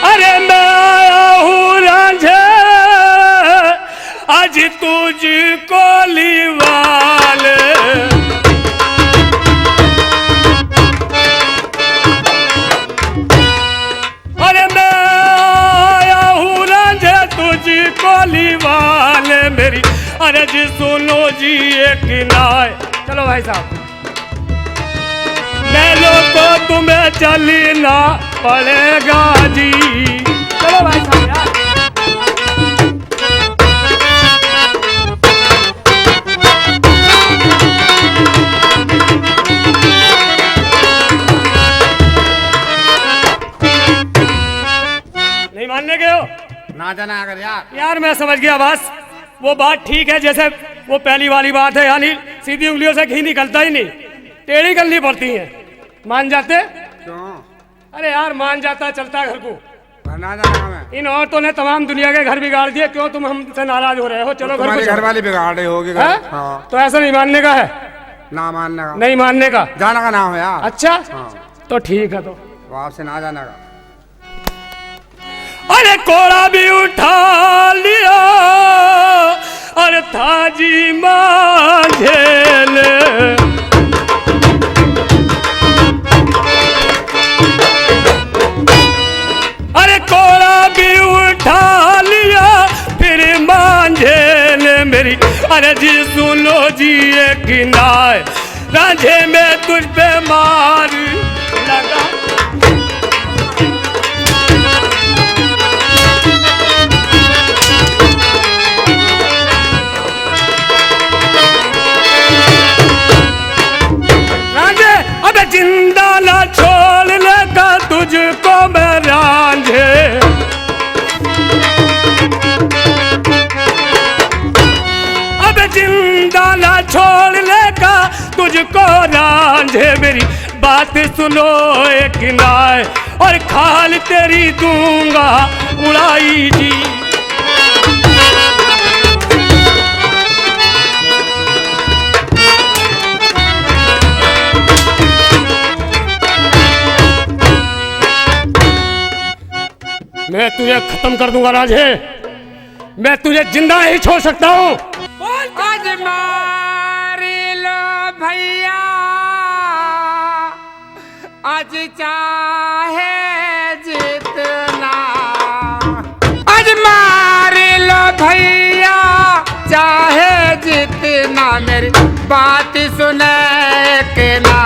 अरे मैं आया हूँ रांझे, आज तुझको लिवाल। अरे मैं आया हूँ रांझे तुझको लिवाल, मेरी अरज सुनो जी एक नाय। चलो भाई साहब। महलों को तुम्हें चलना पड़ेगा जी। चलो भाई साहब यार। नहीं मानने गए हो? ना जाना अगर यार। यार मैं समझ गया बस, वो बात ठीक है, जैसे वो पहली वाली बात है, यानी सीधी उंगलियों से घी निकलता ही नहीं, टेढ़ी करनी पड़ती है। मान जाते? क्यों? अरे यार, मान जाता, चलता घर को। घर ना जाना मैं। इन औरतों ने तमाम दुनिया के घर बिगाड़ दिए, क्यों तुम हमसे नाराज हो रहे हो? चलो घर को तुम्हारी चलो। घरवाली बिगाड़ रही होगी घर। हाँ? हाँ। तो ऐसा नहीं मानने का है? ना मानने का। नहीं मानने का? जाने का ना हो यार। अच्छा? हाँ। तो ठीक है, तो वापस ना जाने का। अरे कोड़ा भी उठा लिया और थाजी मांझे ने। अरे कोड़ा भी उठा लिया फिर मांझे ने मेरी। अरे जी सुनो जी एक नाय रांझे में तुझ पे मार लगा। रांझे, अबे जिंदा ना छोड़ लेगा तुझको मैं रांझे। अब जिंदा ना छोड़ लेगा तुझको रांझे, मेरी बात सुनो एक नाय, और खाल तेरी दूंगा उड़ाई जी। मैं तुझे खत्म कर दूंगा रांझे, मैं तुझे जिंदा नहीं छोड़ सकता हूँ। आज मार लो भैया, आज चाहे जितना, आज मार लो भैया, चाहे जितना, मेरी बात सुने के ना,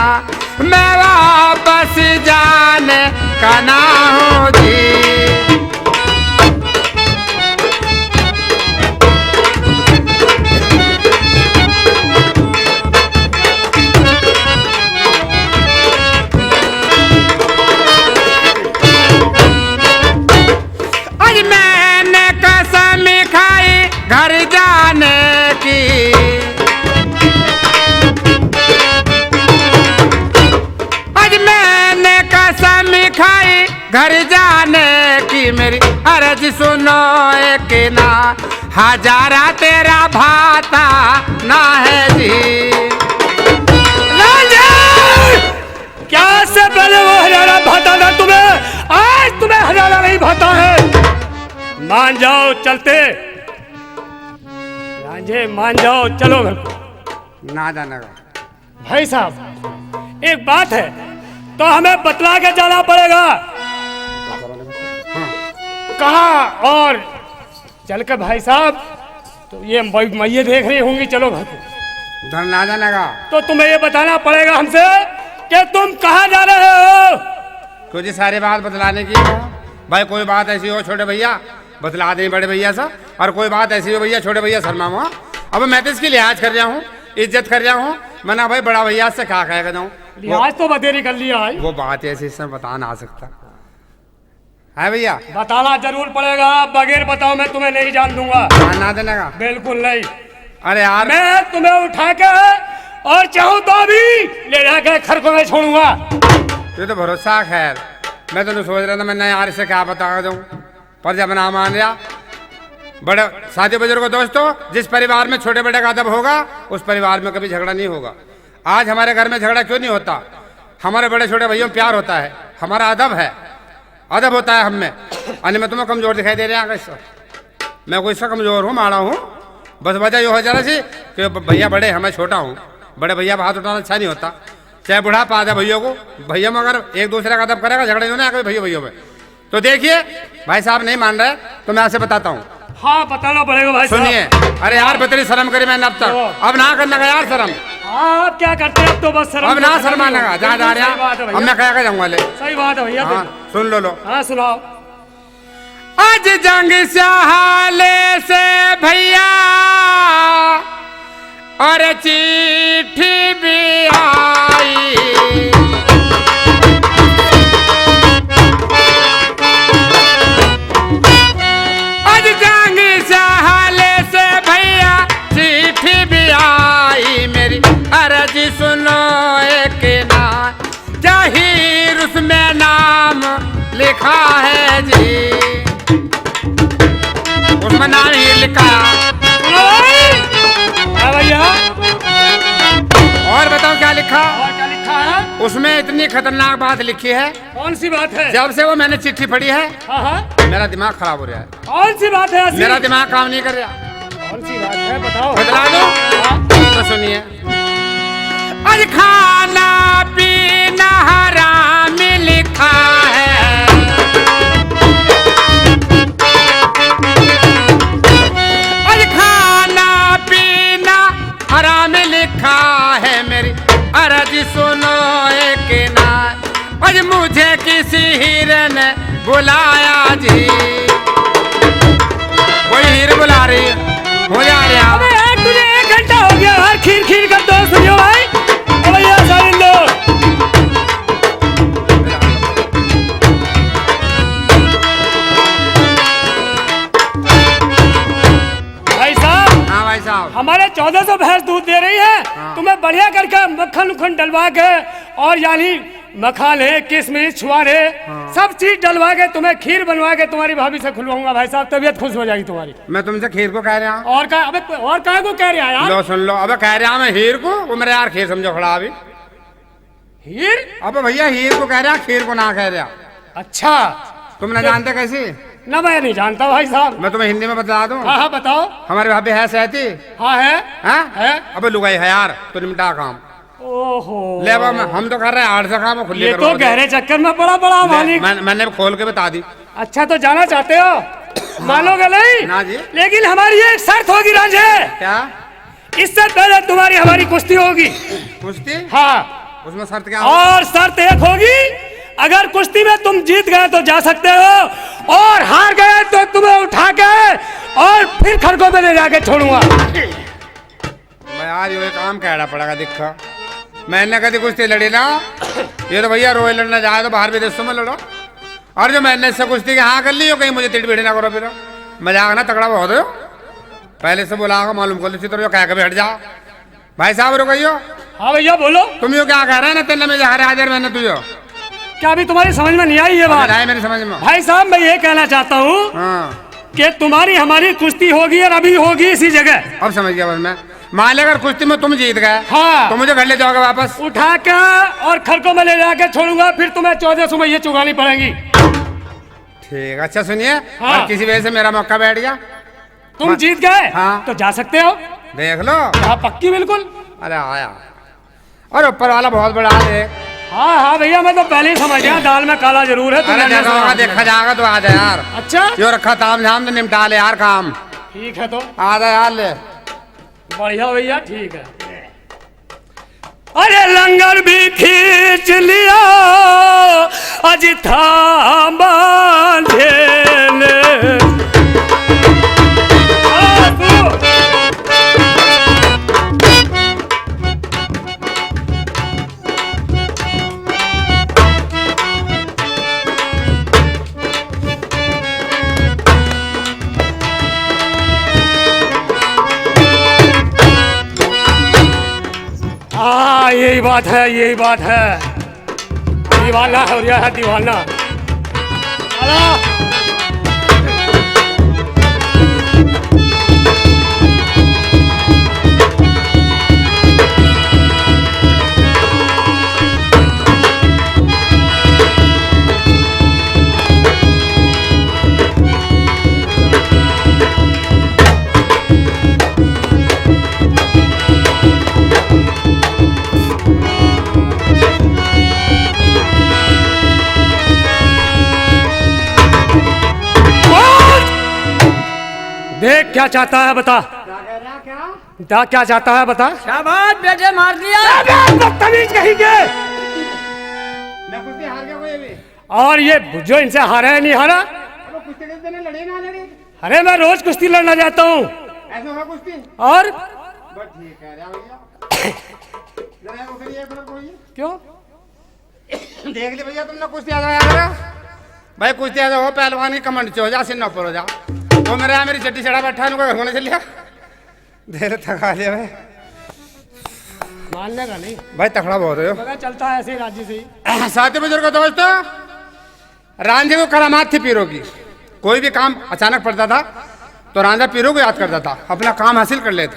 मैं वापस जाने का ना हूँ जी। आज मैंने कसम खाई घर जाने की, आज मैंने कसम खाई घर जाने की, मेरी अर्ज सुनो एक ना, हजारा तेरा भाता ना है जी। रांझे! क्या से पहले वो हजारा भाता था तुम्हें, आज तुम्हें हजारा नहीं भाता है। मान जाओ, चलते। रांझे, मान जाओ, चलो घर को। ना जाने का। भाई साहब, एक बात है, तो हमें बतला के जाना पड़ेगा। हाँ। कहाँ और चल के भाई साहब, तो ये मै-, मैये देख रही होंगी, चलो घर को। घर ना जाने का। तो तुम्हें ये बताना पड़ेगा हमसे कि तुम कहाँ जा रहे हो। क्यों जी, सारी बात बतलाने की है। भाई, कोई बात ऐसी हो छोटे भैया, बतला दें बड़े भैया से, और कोई बात ऐसी हो भैया, छोटे भैया शर्माओ। अब मैं तो इसकी लिहाज कर रहा हूँ, इज्जत कर रहा हूँ, मना भाई बड़ा भैया से कहा कहेगा जाऊँ। लिहाज तो बतेरी कर लिया है। वो बात ऐसी इसमें बता ना सकता है भैया। बताना जरूर पड़ेगा, बगैर बताओ मैं तुम्हें नहीं जान दूंगा। हाँ, ना देने का। बिल्कुल नहीं। अरे यार। मैं तुम्हें उठा के और चाहूँ तो अभी ले जाके खरगों में छोड़ूंगा। ये तो भरोसा है खैर। मैं तो नहीं सोच रहा था, मैं यार से क्या बता दूँ, पर जब ना मान लिया। बड़े साथी बुजुर्गो दोस्तों, जिस परिवार में छोटे बड़े का अदब होगा, उस परिवार में कभी झगड़ा नहीं होगा। आज हमारे घर में झगड़ा क्यों नहीं होता? हमारे बड़े छोटे भाइयों में प्यार होता है, हमारा अदब है, अदब होता है हम में। अने मैं तुम्हें कमजोर दिखाई दे रहा हूँ, मैं कोई सा कमजोर हूँ, माड़ा हूँ? बस वजह यो हो जा रहा सी कि ब-, भैया बड़े हैं, मैं छोटा हूँ। बड़े भैया पे हाथ उठाना अच्छा नहीं होता, चाहे बुढ़ापा आ जाए भैया को। भैया में अगर एक दूसरे का अदब करेगा, झगड़े नहीं होने आगे भैया भैया में। तो देखिए, भाई साहब नहीं मान रहे, तो मैं आपसे बताता हूँ। हाँ, बताना पड़ेगा भाई साहब। सुनिए, अरे यार, बतरी शर्म करी मैंने अब तक, हाँ। अब ना करने का यार शर्म। हाँ, अब क्या करते हैं, अब तो बस शर्म अब ना तो शर्म खत्म ही लगा, हो। जहाँ जा बिल्कुल रहे सही बात है हैं, अब भैया। मैं कह के जाऊँगा ले। सही बात है भैया, हाँ, बिल्कुल। सुन लो, लो। हाँ, सुनाओ। आज जंग सहाले से भैया और चिट्ठी भी आई। आज जंग सहाले से भैया चिट्ठी भी आई, मेरी अर्ज सुनो एक ना, जाहिर उसमें में नाम लिखा है जी, उसमें नाम ही लिखा है। हाँ भैया। और बताओ क्या लिखा? और क्या लिखा है? उसमें इतनी खतरनाक बात लिखी है। कौन सी बात है? जब से वो मैंने चिट्ठी पढ़ी है, हाँ, हाँ। मेरा दिमाग खराब हो रहा है। कौन सी बात है ऐसी? मेरा दिमाग काम नहीं कर रहा। कौन सी बात है, बताओ। बतला दो। हाँ। तो सुनिए। आज खाना पीना हराम लिखा है। आज खाना पीना हराम लिखा है, मेरी अर्ज सुनो एक ना। आज मुझे किसी हीरे ने बुलाया जी। कोई हीर बुला रही है, हो जा रहा। अबे यार, तुझे एक घंटा हो गया यार, खीर खीर करते हुए, सुनियो भाई। अबे यार, साइन दो। भाई साहब, हाँ भाई साहब। हमारे चौदह सौ भैंस दूध दे रही है, हाँ। तुम्हें बढ़िया करके मक्खन उखन डलवा के और यानी मखाने, किशमिश, छुआरे, हाँ। सब चीज डलवा के तुम्हें खीर बनवा के तुम्हारी भाभी से खुलवाऊंगा भाई साहब, तबीयत खुश हो जाएगी तुम्हारी। मैं तुमसे खीर को कह रहा हूँ। और का, अबे, और काय को कह रहा है यार? लो सुन लो, अबे कह रहा मैं हीर को, वो मेरा यार खीर समझो खड़ा अभी। हीर? अबे भैया, हीर को कह रहा, खीर को ना कह रहा। अच्छा। तुम ना तो जानते कैसी? ना, मैं नहीं जानता भाई साहब। मैं तुम्हें हिंदी में बता दूं। हाँ, हाँ, बताओ। हमारी भाभी है सहती। हाँ, है। हाँ? है। अबे लुगाई है यार, तो निपटा काम। ओहो। ले अब हम, हम तो कर रहे हैं हार्ड से काम, खुली ये करो तो। गहरे चक्कर में पड़ा, बड़ा ले, मालिक। मैं, मैंने खोल के बता दी। अच्छा, तो जाना चाहते हो? मानोगे नहीं? ना जी। लेकिन हमारी एक शर्त होगी रांझे। क्या? इससे पहले तुम्हारी हमारी कुश्ती होगी। कुश्ती? हाँ। उसमें शर्त क्या होगी? और शर्त एक होगी, अगर कुश्ती में तुम जीत गए तो जा सकते हो, और हार गए तो तुम्हें उठा के और फिर खरगों में ले जाके छोड़ूंगा। मैं आज ये काम कहना पड़ेगा, देखा। मैंने कभी कुश्ती लड़ी ना, ये तो भैया रोज लड़ना जाए तो बाहर विदेशों में लड़ो। और जो मैंने इससे कुश्ती की हाँ कर ली हो, कहीं मुझे तिड़बिड़ ना करो फिर। मजाक ना तगड़ा बहुत हो। पहले से बोला होगा, मालूम कर लो, चित्र जो कह के बैठ जाओ। भाई साहब रुको यो। हाँ भैया बोलो। तुम यो क्या कह रहे हैं ना, तेरे में जा रहा है, मैंने तुझे। क्या अभी तुम्हारी समझ में नहीं आई ये बात? नहीं मेरी समझ में। भाई साहब, मैं ये कहना चाहता हूँ हाँ। कि तुम्हारी हमारी कुश्ती होगी और अभी होगी इसी जगह। अब समझ गया बस मैं। मान ले अगर कुश्ती में तुम जीत गए हाँ। तो मुझे घर ले जाओगे वापस? उठा के और खरकों में ले जाके छोड़ूंगा, फिर तुम्हें चौदह सौ में ये चुकानी पड़ेगी। ठीक, अच्छा सुनिए, हाँ। और किसी वजह से मेरा मौका बैठ गया, तुम मैं जीत गए हाँ। तो जा सकते हो। देख लो। हाँ, पक्की बिल्कुल। अरे आया। और ऊपर वाला बहुत बड़ा है। हाँ, हाँ भैया, मैं तो पहले ही समझ गया, दाल में काला जरूर है, तुम अरे जानना देखा होगा, समझ देखा जाएगा तो आ जा यार। अच्छा? यो रखा ताम झाम तो निपटा ले यार काम। ठीक है तो। आ जा यार ले। बढ़िया भैया, ठीक है। अरे लंगर भी खींच लिया, अज था बांधे ने। आ, तू। हाँ, यही बात है, यही बात है। दीवाना हो रहा है, दीवाना। अला! देख क्या चाहता है, बता। क्या कह रहा, क्या? बता, क्या चाहता है, बता। शाबाश बेटे, मार दिया। अबे, बदतमीज कहीं के। मैं कुश्ती हार गया कोई अभी। और ये जो इनसे हारा है, नहीं हारा? अब कुश्ती के दिन लड़े ना लड़े। अरे, मैं रोज कुश्ती लड़ना जाता हूँ। ऐसा हुआ कुश्ती? और? बस ठीक है, जा भैया। जरा उधर ये, इधर कोई। क्यों? देख ले भैया, तुमने कुश्ती आ जाया करो। भाई, कुश्ती आ जाओ, पहलवान की कमंड हो जा, सिन्ना ऊपर हो जा। वो मेरा, मेरी चड्डी चढ़ा बैठा, इनको घर होने चलिया। देर थका लिया भाई। मानने का नहीं। भाई, तकड़ा बहुत है यो। मगर चलता है ऐसे ही राज्य से ही। साथी बुजुर्ग दोस्तों, रांझे को करामात थी पीरों की। कोई भी काम अचानक पड़ता था तो रांझा पीरों को याद करता था, अपना काम हासिल कर लेता।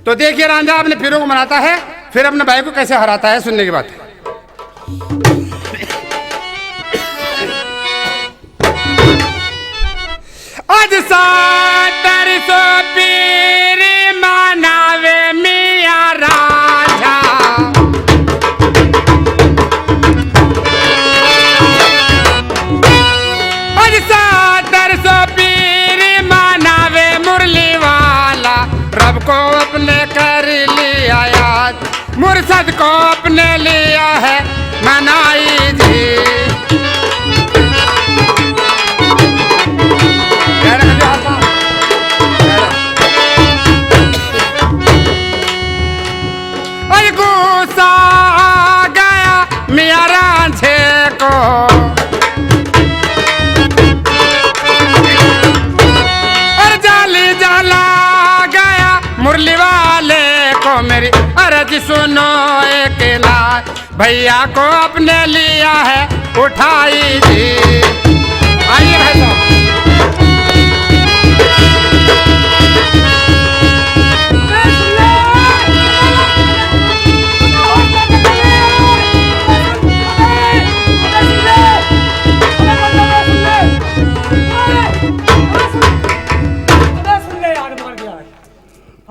तो देखिए, रांझा अपने पीरों को मनाता है, फिर अपने भाई को कैसे हराता है, सुनने की बात है। आज सातर सौ पीर मनावे मियाँ रांझा। आज सातर सौ पीर मनावे मुरली वाला, रब को अपने कर लिया याद। मुर्शद को अपने लिया है मनाई जी। और गुस्सा आ गया मियाँ रांझे को, और जाली जाला गया मुरली वाले को। मेरी अर्ज सुनो एक लाख, भैया को अपने लिया है उठाई जी। आइए भाई साहब।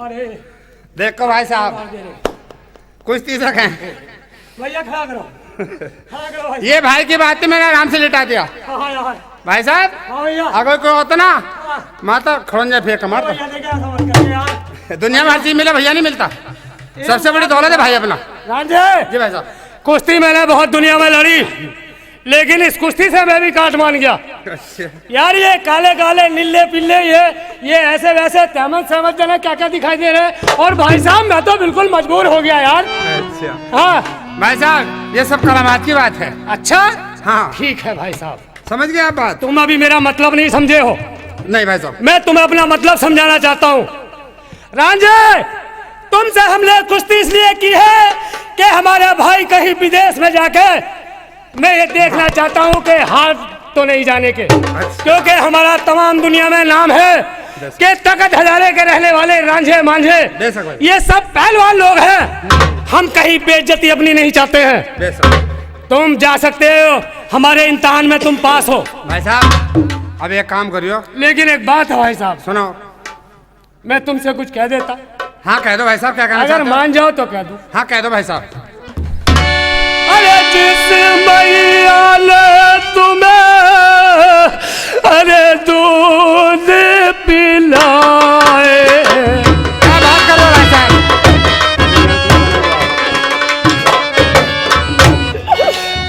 अरे देखो भाई साहब, मार दे रे। कुछ तीस रखें। भैया खड़ा करो, खड़ा करो भाई। ये भाई की बात थी, मैंने आराम से लिटा दिया। हाँ, हाँ, हाँ। भाई साहब, हाँ भैया। अगर कोई होता ना, हाँ। माता खड़ोंजा फेंक मारता। भैया ने क्या समझ करके यार। दुनिया में हर चीज मिले, भैया नहीं मिलता। सबसे बड़ी दौलत है भाई अपना। रांझे। जी भाई साहब। कुश्ती मैंने बहुत दुनिया में लड़ी, लेकिन इस कुश्ती से मैं भी काट मान गया। अच्छा। यार, ये काले काले, नीले पीले, ये ये ऐसे वैसे तहमत सहमत जना क्या क्या दिखाई दे रहे हैं। और भाई साहब, मैं तो बिल्कुल मजबूर हो गया यार। अच्छा। हाँ। भाई साहब, ये सब करामात की बात है। अच्छा। हाँ। ठीक है भाई साहब। समझ गए आप बात? तुम अभी मेरा मतलब नहीं समझे हो। नहीं भाई साहब। मैं तुम्हें अपना मतलब समझाना चाहता हूँ। रांझे, तुमसे हमने कुश्ती इसलिए की है कि हमारे भाई कहीं विदेश में जाके मैं ये देखना चाहता हूँ कि हार तो नहीं जाने के, अच्छा। क्योंकि हमारा तमाम दुनिया में नाम है बेशक। कि तखत हजारे के रहने वाले रांझे मांझे, बेशक भाई। ये सब पहलवान लोग हैं। हम कहीं बेइज्जती अपनी नहीं चाहते हैं। बेशक। तुम जा सकते हो, हमारे इम्तिहान में तुम पास हो। भाई साहब, अब एक काम करियो। लेकिन एक बात है भाई साहब। सुनाओ। मैं तुमसे कुछ कह देता। हाँ, कह दो भाई साहब, क्या कहना अगर चाहते हो? मान जाओ तो कह दूं। हाँ, कह दो भाई साहब। अरे जिस मैया ने तुम्हें, अरे दूध पिलाए। क्या बात कर रहे हो भाई साहब?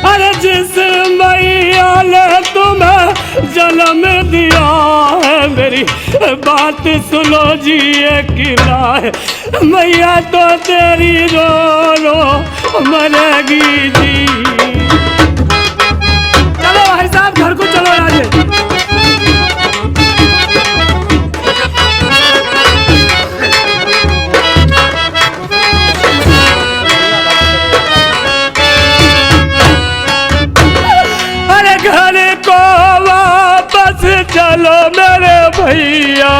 अरे जिस मैया ने तुम्हें जन्म दिया है, मेरी बात सुनो जी एक राय, मैया तो तेरी रो रो मरेगी जी। चलो भाई साहब, घर को चलो यार। अरे घर को वापस चलो मेरे भैया।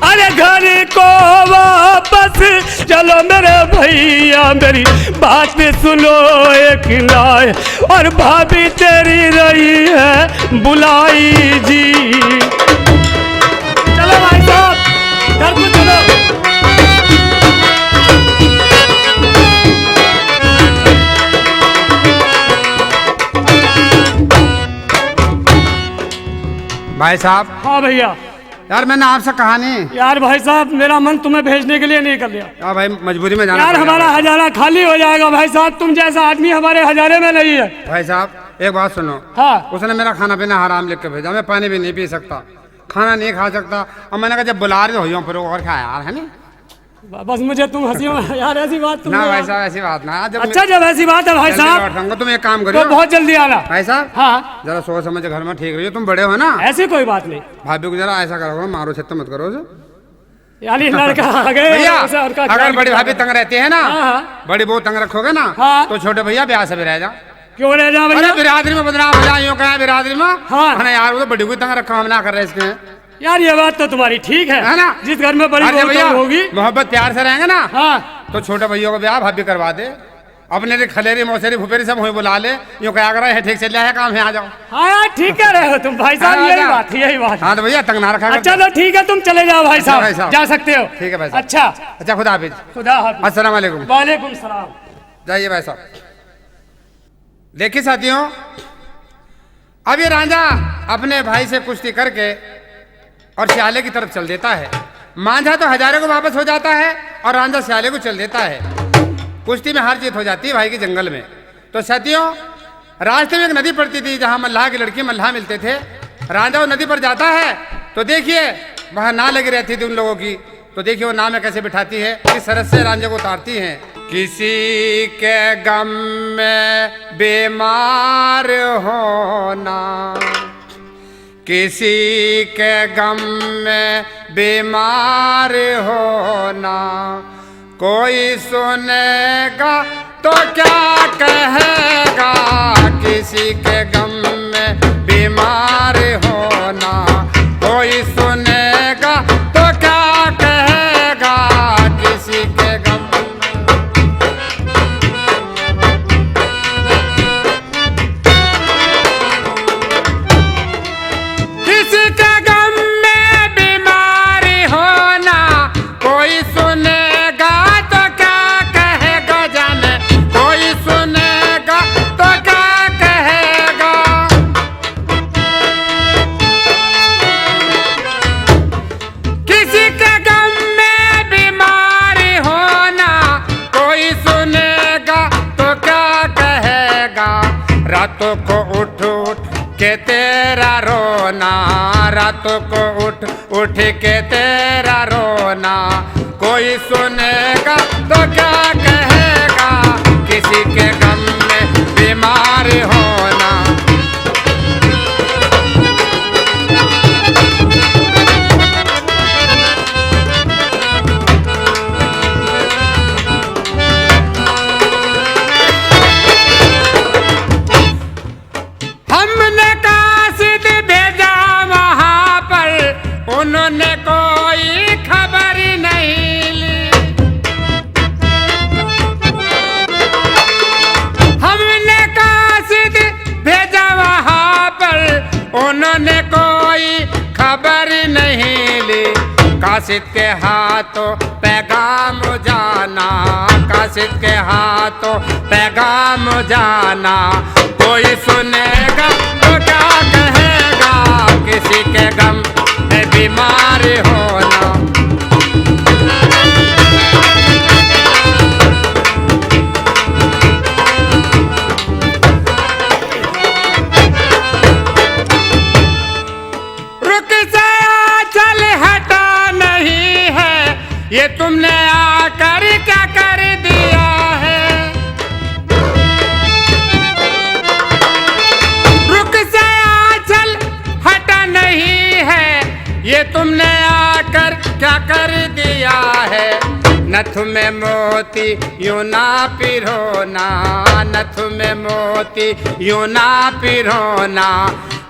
अरे घर को वापस चलो मेरे भैया, मेरी बात सुनो एक नाय, और भाभी तेरी रही है बुलाई जी। चलो भाई साहब, घर को चलो। भाई साहब। हाँ भैया। यार, मैंने आपसे कहा नहीं। यार भाई साहब, मेरा मन तुम्हें भेजने के लिए नहीं कर लिया। हाँ भाई, मजबूरी में जाना यार, पड़ गया हमारा भाई। हजारा खाली हो जाएगा भाई साहब, तुम जैसा आदमी हमारे हजारे में नहीं है। भाई साहब, एक बात सुनो। हाँ। उसने मेरा खाना पीना हराम लिख के भेजा, मैं पानी भी नहीं पी सकता, खाना नहीं खा सकता। अब मैंने कहा, जब बुला रहे हो, फिर और क्या यार, है नहीं? ब-, बस मुझे तुम हंसी में, यार, ऐसी बात तुम ना, भाई साहब, ऐसी बात ना। जब अच्छा, जब ऐसी बात है, भाई साहब, लौट आऊंगा। तुम एक काम करियो, तो बहुत जल्दी आना। भाई साहब, हाँ। जरा सोच समझ के घर में ठीक रहियो, तुम बड़े हो ना। ऐसी कोई बात नहीं। भाभी को जरा ऐसा करो, मारो, छत्त मत करो। यानी लड़का आ गए, भैया, उसे और क्या, अगर बड़ी भाभी तंग रहती है ना, हाँ, हाँ। बड़ी बहू तंग रखोगे ना, हाँ। तो छोटे भैया ब्याह से भी रह जा। क्यों रह जा भैया? अरे, बिरादरी में बदनाम हो जाए, यूं कहें बिरादरी में। हाँ। अरे यार, वो तो बड़ी को तंग रखा, हम ना कर रहे इसके। यार, ये बात तो तुम्हारी ठीक है। है ना? जिस घर में बड़ी अरे बहू भैया, तंग होगी। मोहब्बत प्यार से रहेंगे ना, हाँ। तो छोटे भैया को ब्याह भाभी करवा दे। अपने रे खलेरी, मौसेरी, फुफेरी सब हुई बुला ले। यूं कहा कर, "है ठीक चल रहा है काम, है आ जाओ।" हाँ यार, ठीक कह रहे हो तुम भाई साहब, हाँ, यही बात, यही बात। हाँ तो भैया, तंग ना रखा कर। अच्छा, तो ठीक है, तुम चले जाओ भाई अच्छा साहब, भाई साहब। जा सकते हो। ठीक है भाई साहब। अच्छा। अच्छा, खुदा हाफिज। खुदा हाफिज। अस्सलाम वालेकुम। वालेकुम सलाम। जाइए भाई साहब। देखिए साथियों, अब ये रांझा अपने भाई से कुश्ती करके और सियाले की तरफ चल देता है। मांझा तो हजारे को वापस हो जाता है और रांझा सियाले को चल देता है। कुश्ती में हार जीत हो जाती है भाई की जंगल में। तो साथियों, रास्ते में एक नदी पड़ती थी, जहां मल्लाह की लड़की मल्लाह मिलते थे। रांझा वो नदी पर जाता है तो देखिए, वहां नाव लगी रहती थी उन लोगों की। तो देखिए, वो नाव में कैसे बिठाती है, किस तरह से रांझे को उतारती है। किसी के गम में बीमार होना, किसी के गम में बीमार होना, कोई सुनेगा तो क्या कहेगा? किसी के गम में बीमार होना, कोई सुनेगा तो क्या कहेगा? किसी के गम किसी के गम में बीमारी होना, कोई सुनेगा तो क्या कहेगा जाने, कोई सुनेगा तो क्या कहेगा। किसी के गम में बीमारी होना, कोई सुनेगा तो क्या कहेगा। रातों को उठ उठ के तेरा रोना, रातों को उठ उठ के तेरा रोना, कोई सुनेगा तो क्या कहेगा। किसी के गम में बीमार होना। हमने कासिद भेजा वहां पर, उन्होंने कोई खबर नहीं ली। हमने कासिद भेजा वहां पर, उन्होंने कोई खबर नहीं ली। कासिद के हाथों पैगाम जाना, कासिद के हाथों पैगाम जाना। कोई सुनेगा तो क्या कहेगा, किसी के गम में बीमार होना। रुख से आंचल हटा नहीं है, ये तुमने आकर क्या कर दिया है। रुख से आंचल हटा नहीं है, ये तुमने आकर क्या कर दिया है। नथ में मोती यूं ना पिरोना, नथ में मोती यूं ना पिरोना।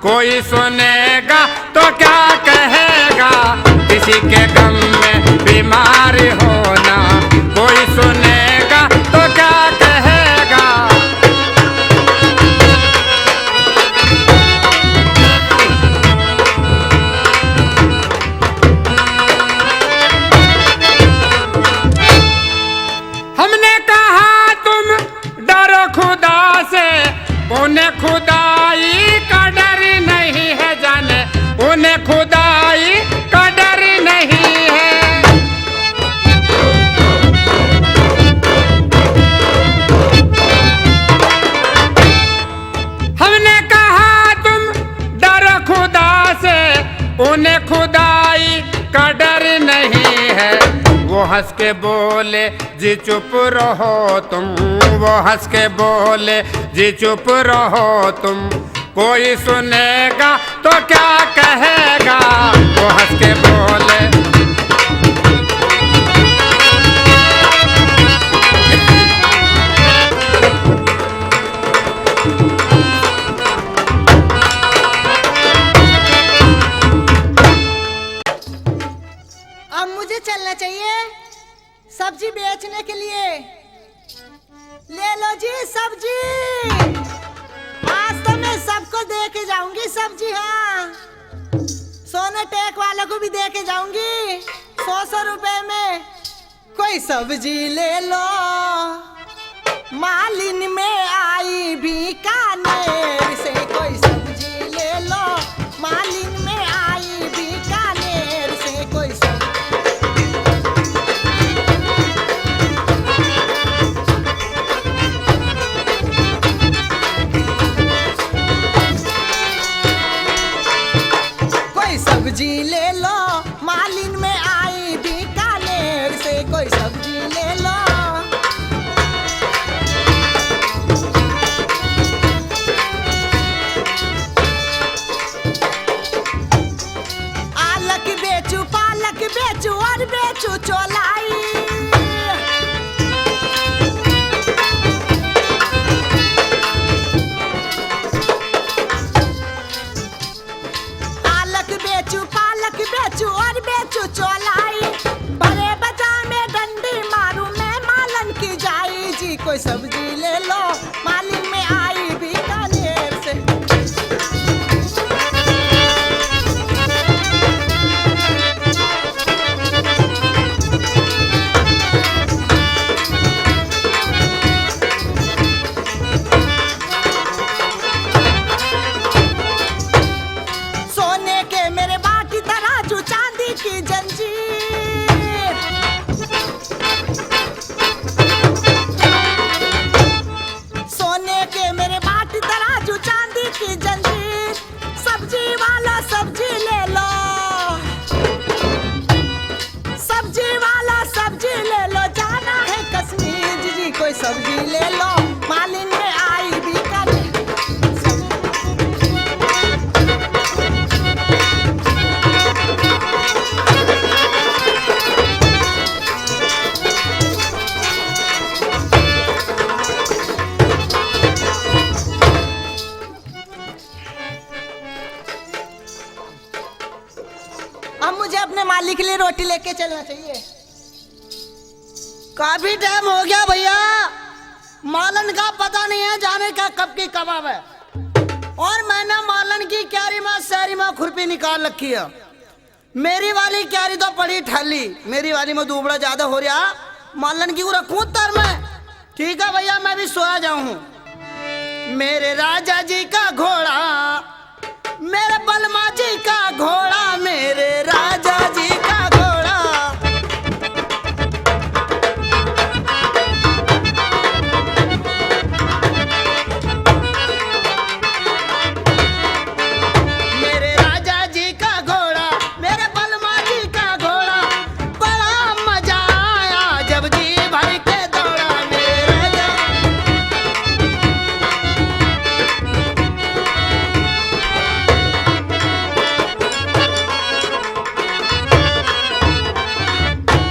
कोई सुनेगा तो क्या कहेगा, किसी के गम में बीमार होना। कोई सुनेगा तो क्या कहेगा। हमने कहा तुम डरो खुदा से, उन्हें खुदाई का डर नहीं है जाने, उन्हें खुदाई का डर नहीं है। हंस के बोले, "जी चुप रहो तुम।" वो हंस के बोले, "जी चुप रहो तुम।" कोई सुनेगा तो क्या कहेगा? वो हंस के बोले। अब मुझे चलना चाहिए सब्जी बेचने के लिए। ले लो जी सब्जी, आज तो मैं सबको दे के जाऊंगी सब्जी। हाँ, सोने टेक वालों को भी दे के जाऊंगी, सौ सौ रुपए में। कोई सब्जी ले लो, मालिन में आई बीकानेर से। कोई सब्जी ले लो, मालिन में आई बीकानेर से। कोई सब्जी कोई सब्जी ले लो, मालिन में आई बीकानेर से। कोई सब्जी ले लो। आलक बेचू, पालक बेचू और बेचू चौलाई। आलक बेचू, पालक बेचू और बेचू चौलाई। बड़े बाजार में डंडी मारू मैं मालन की जाई जी। कोई सब्जी ले लो, मालिन में आई बीकानेर से। सोने के मेरे बाटी तराजू, चांदी की जंजीर। सोने के मेरे बाटी तराजू, चांदी की जंजीर। सब्जी वाला सब्जी ले लो, सब्जी वाला सब्जी ले लो, जाना है कश्मीर जी। कोई सब्जी ले लो, मालिन में आई बीकानेर। अब मुझे अपने मालिक के लिए रोटी लेके चलना चाहिए। काफी टाइम हो गया भैया, मालन का पता नहीं है जाने का कब की कब आवे। और मैंने मालन की क्यारी में, शहरी में खुरपी निकाल रखी है। मेरी वाली क्यारी तो पड़ी ठाली, मेरी वाली में दुबड़ा ज्यादा हो रहा, मालन की को रखूं तर में। ठीक है भैया, मैं भी सोया जाऊं। मेरे राजा जी का घोड़ा, मेरे बलमा जी का घोड़ा, मेरे राजा जी का घोड़ा। मेरे राजा जी का घोड़ा, मेरे बलमा जी का घोड़ा, बड़ा मजा आया जब जी भर के दौड़ा मेरा जा।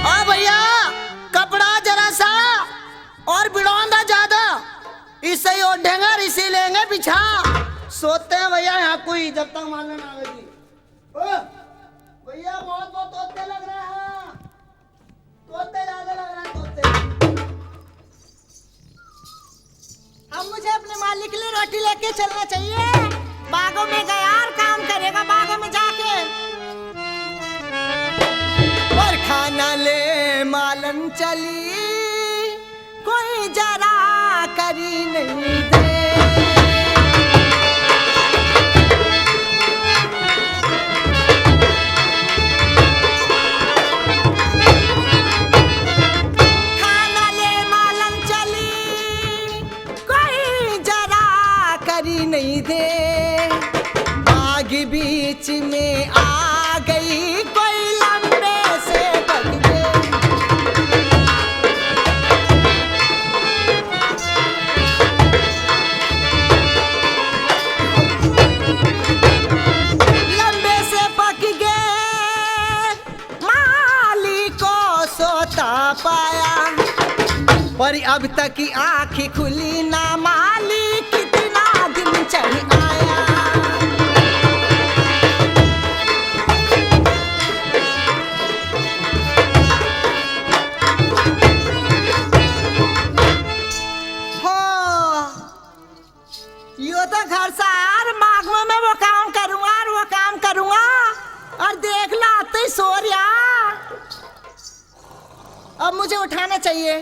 आ भैया, कपड़ा जरा सा और बिड़ौंदा ज्यादा, इसे ही ओढ़ेंगे और इसे लेंगे बिछा। सोते हैं भैया यहाँ कोई, जब तक मालन आवे जी। ओ, भैया, बहुत बहुत तोते लग रहे हैं, तोते ज्यादा लग रहे हैं, तोते। अब मुझे अपने मालिक के लिए रोटी लेके चलना चाहिए। बागों में गया और काम करेगा बागों में जाके। और खाना ले मालन चली, कोई जरा करी नहीं दे। खाना ले मालन चली, कोई जरा करी नहीं दे। बाग बीच में आ गई, कोई लंबे से बग दे। पाया, पर अब तक आँख खुली ना माली, कितना दिन चढ़ आया। हो, यो तो घर से यार मांग में मैं वो काम करूँगा और वो काम करूँगा, और देख ला तो ही सो रहा। अब मुझे उठाना चाहिए।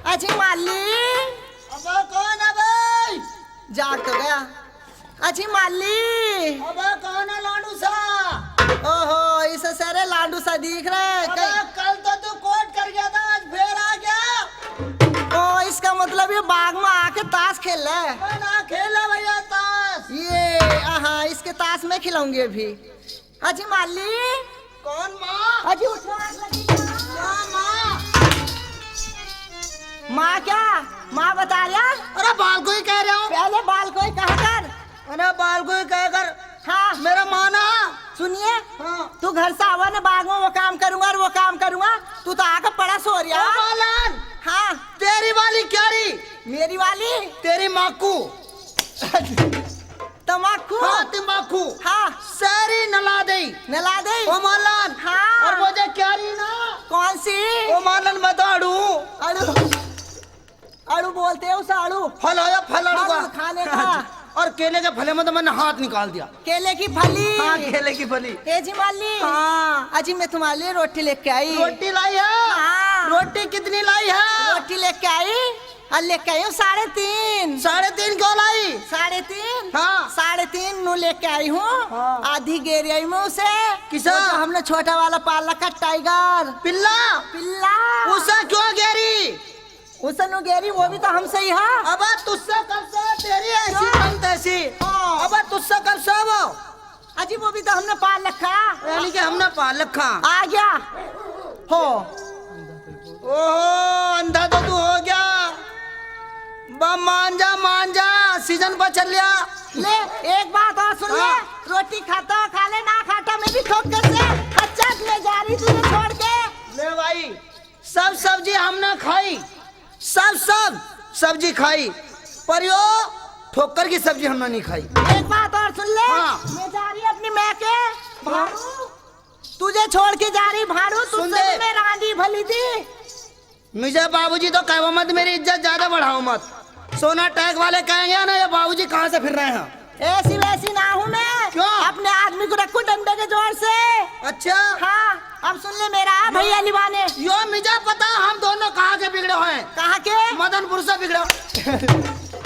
अजी माली। अबे कौन है भाई? जाग तो गया। अजी माली। अबे कौन है लांडू सा? ओहो, इस सारे लांडू सा दिख रहा है। अबे कल तो तू कोट कर गया था, आज फिर आ गया। ओ, इसका मतलब ये बाग में आके ताश खेल रहा है। मैं ना खेला भैया ताश। ये, आहा, इसके ताश मैं खिलाऊंगी अभी। अजी माली। कौन माँ? अजी उठो, आग लगी क्या? क्या माँ? माँ क्या? माँ बता रहा? अरे बाल को ही कह रहा हूँ। पहले बाल को ही कहा कर। अरे बाल को ही कह कर। हाँ। मेरा माँ ना। सुनिए। हाँ। तू घर से आवा ना, बाग में वो काम करूंगा और वो काम करूंगा, तू तो आके पड़ा सो रहा। ओ मालन। हाँ। तेरी वाली क्या रही? मेरी वाली? तेरी माकू। तमाकू? हाँ, तंबाकू। हाँ। सारी नला दे। नला दे? ओ मालन। हाँ। और वो जो क्यारी ना? कौन सी? ओ मालन, मैं तो अड़ू। अड़ू। अड़ू बोलते हैं उसे, अड़ू। फल होया, फल अड़ू फल का। खाने का। और केले के फले में तो मैंने हाथ निकाल दिया। केले की फली। हाँ, केले की फली। ए जी माली। हाँ। अजी मैं तुम्हारे लिए रोटी लेके आई। रोटी लाई है? हाँ। रोटी कितनी लाई है? रोटी लेके आई। और लेके आई हूँ साढ़े तीन। साढ़े तीन क्यों लाई? साढ़े तीन? हाँ। साढ़े तीन नू लेके आई हूँ। हाँ। आधी गेर आई मैं उसे। किसा? वो जो हमने छोटा वाला पाल रखा, टाइगर। पिल्ला? पिल्ला। उसे क्यों गेरी? उसे नू गेरी, वो भी तो हमसे ही है। अब तुझसे कब से तेरी ऐसी क्यों? तंग तैसी। हाँ। अब तुझसे कब से वो? अजी, वो भी तो हमने पाल रखा। यानी कि हमने पाल रखा। आ गया। हो। ओहो, अंधा तो तू हो गया। बा, मान जा, मान जा, सीजन पर चल लिया। ले, एक बात और सुन ले। हाँ। रोटी खाता खा ले, ना खाता मैं भी ठोक कर से। अच्छा, मैं जा रही तुझे छोड़ के। ले भाई, सब सब्जी हमने खाई, सब, सब सब्जी खाई, पर यो ठोकर की सब्जी हमने नहीं खाई। एक बात और सुन ले। हाँ। मैं जा रही अपनी माँ के भाड़ू, तुझे छोड़ के जा रही भाड़ू, सुन तुझसे दे। भी मैं रांडी भली थी। मुझे बाबूजी तो कहवा मत, मेरी इज्जत ज्यादा बढ़ाओ मत। सोना टैग वाले कहेंगे ना, ये बाबूजी कहाँ से फिर रहे हैं। ऐसी वैसी ना हूँ मैं। क्यों? अपने आदमी को रखूँ डंडे के जोर से। अच्छा। हाँ, अब सुन ले मेरा भैया लिवाने। यो मुझे पता हम दोनों कहाँ के बिगड़े हैं। कहाँ के? मदनपुर से बिगड़े।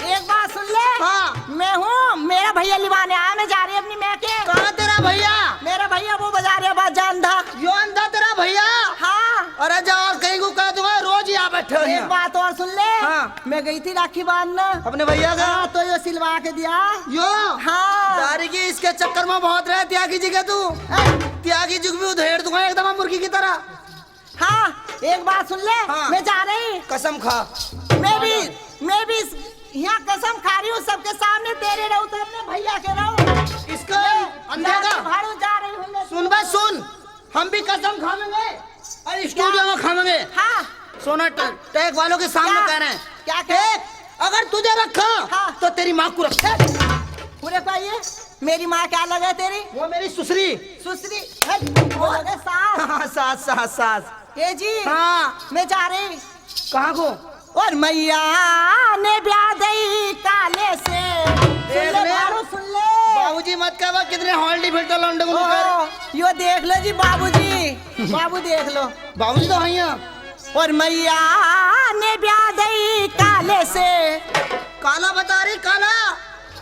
एक बात सुन ले। हाँ। मैं हूँ, मेरा भैया लिवाने आया, मैं जा रही अपनी माँ के। कहाँ तेरा भैया? मेरा भैया वो बाजार है, बाजार अंधा। यो अंधा तेरा भैया? हाँ। अरे जा और कहीं को कह दूंगा, रोज ही आ बैठे हो एक यहाँ। बात और सुन ले। हाँ। मैं गई थी राखी बांधना। अपने भैया का? हाँ, तो यो सिलवा के दिया। यो? हाँ। दारी की इसके चक्कर में बहुत रहे, त्यागी जी के तू। हैं? त्यागी जी को भी उधेड़ दूंगा एकदम मुर्गी की तरह। हाँ, एक बात सुन ले, हाँ। मैं जा रही। कसम खा। मैं भी, मैं भी यहाँ कसम खा रही हूँ सबके सामने, तेरे रहूँ तो अपने भैया के रहूँ। इसका मैं अंधे का? भाड़ू जा रही हूँ मैं। सुन बे सुन, हम भी कसम खावेंगे और स्टूडियो में खावेंगे। हाँ। सोना ट-, टैग वालों के सामने क्या? कह रहे हैं। क्या, क्या? देख, अगर तुझे रखा हाँ। तो तेरी माँ को रख। पूरे पाइए, मेरी माँ क्या लगे तेरी? वो मेरी सुसरी। सुसरी, हट, वो लगे सास। हाँ, सास, सास, सास। ये जी, हाँ। मैं जा रही। कहाँ को? और मैया ने ब्याह दई काले से। सुन देख ले ले। भाड़ू, सुन ले। बाबूजी मत कहवा, कितने हॉल्डी फिल्टर लौंडे को ओ, कर। यो देख लो जी बाबूजी, बाबू देख लो। बाबूजी तो हैं यहाँ। और मैया ने ब्याह दई काले से। काला बता रही, काला।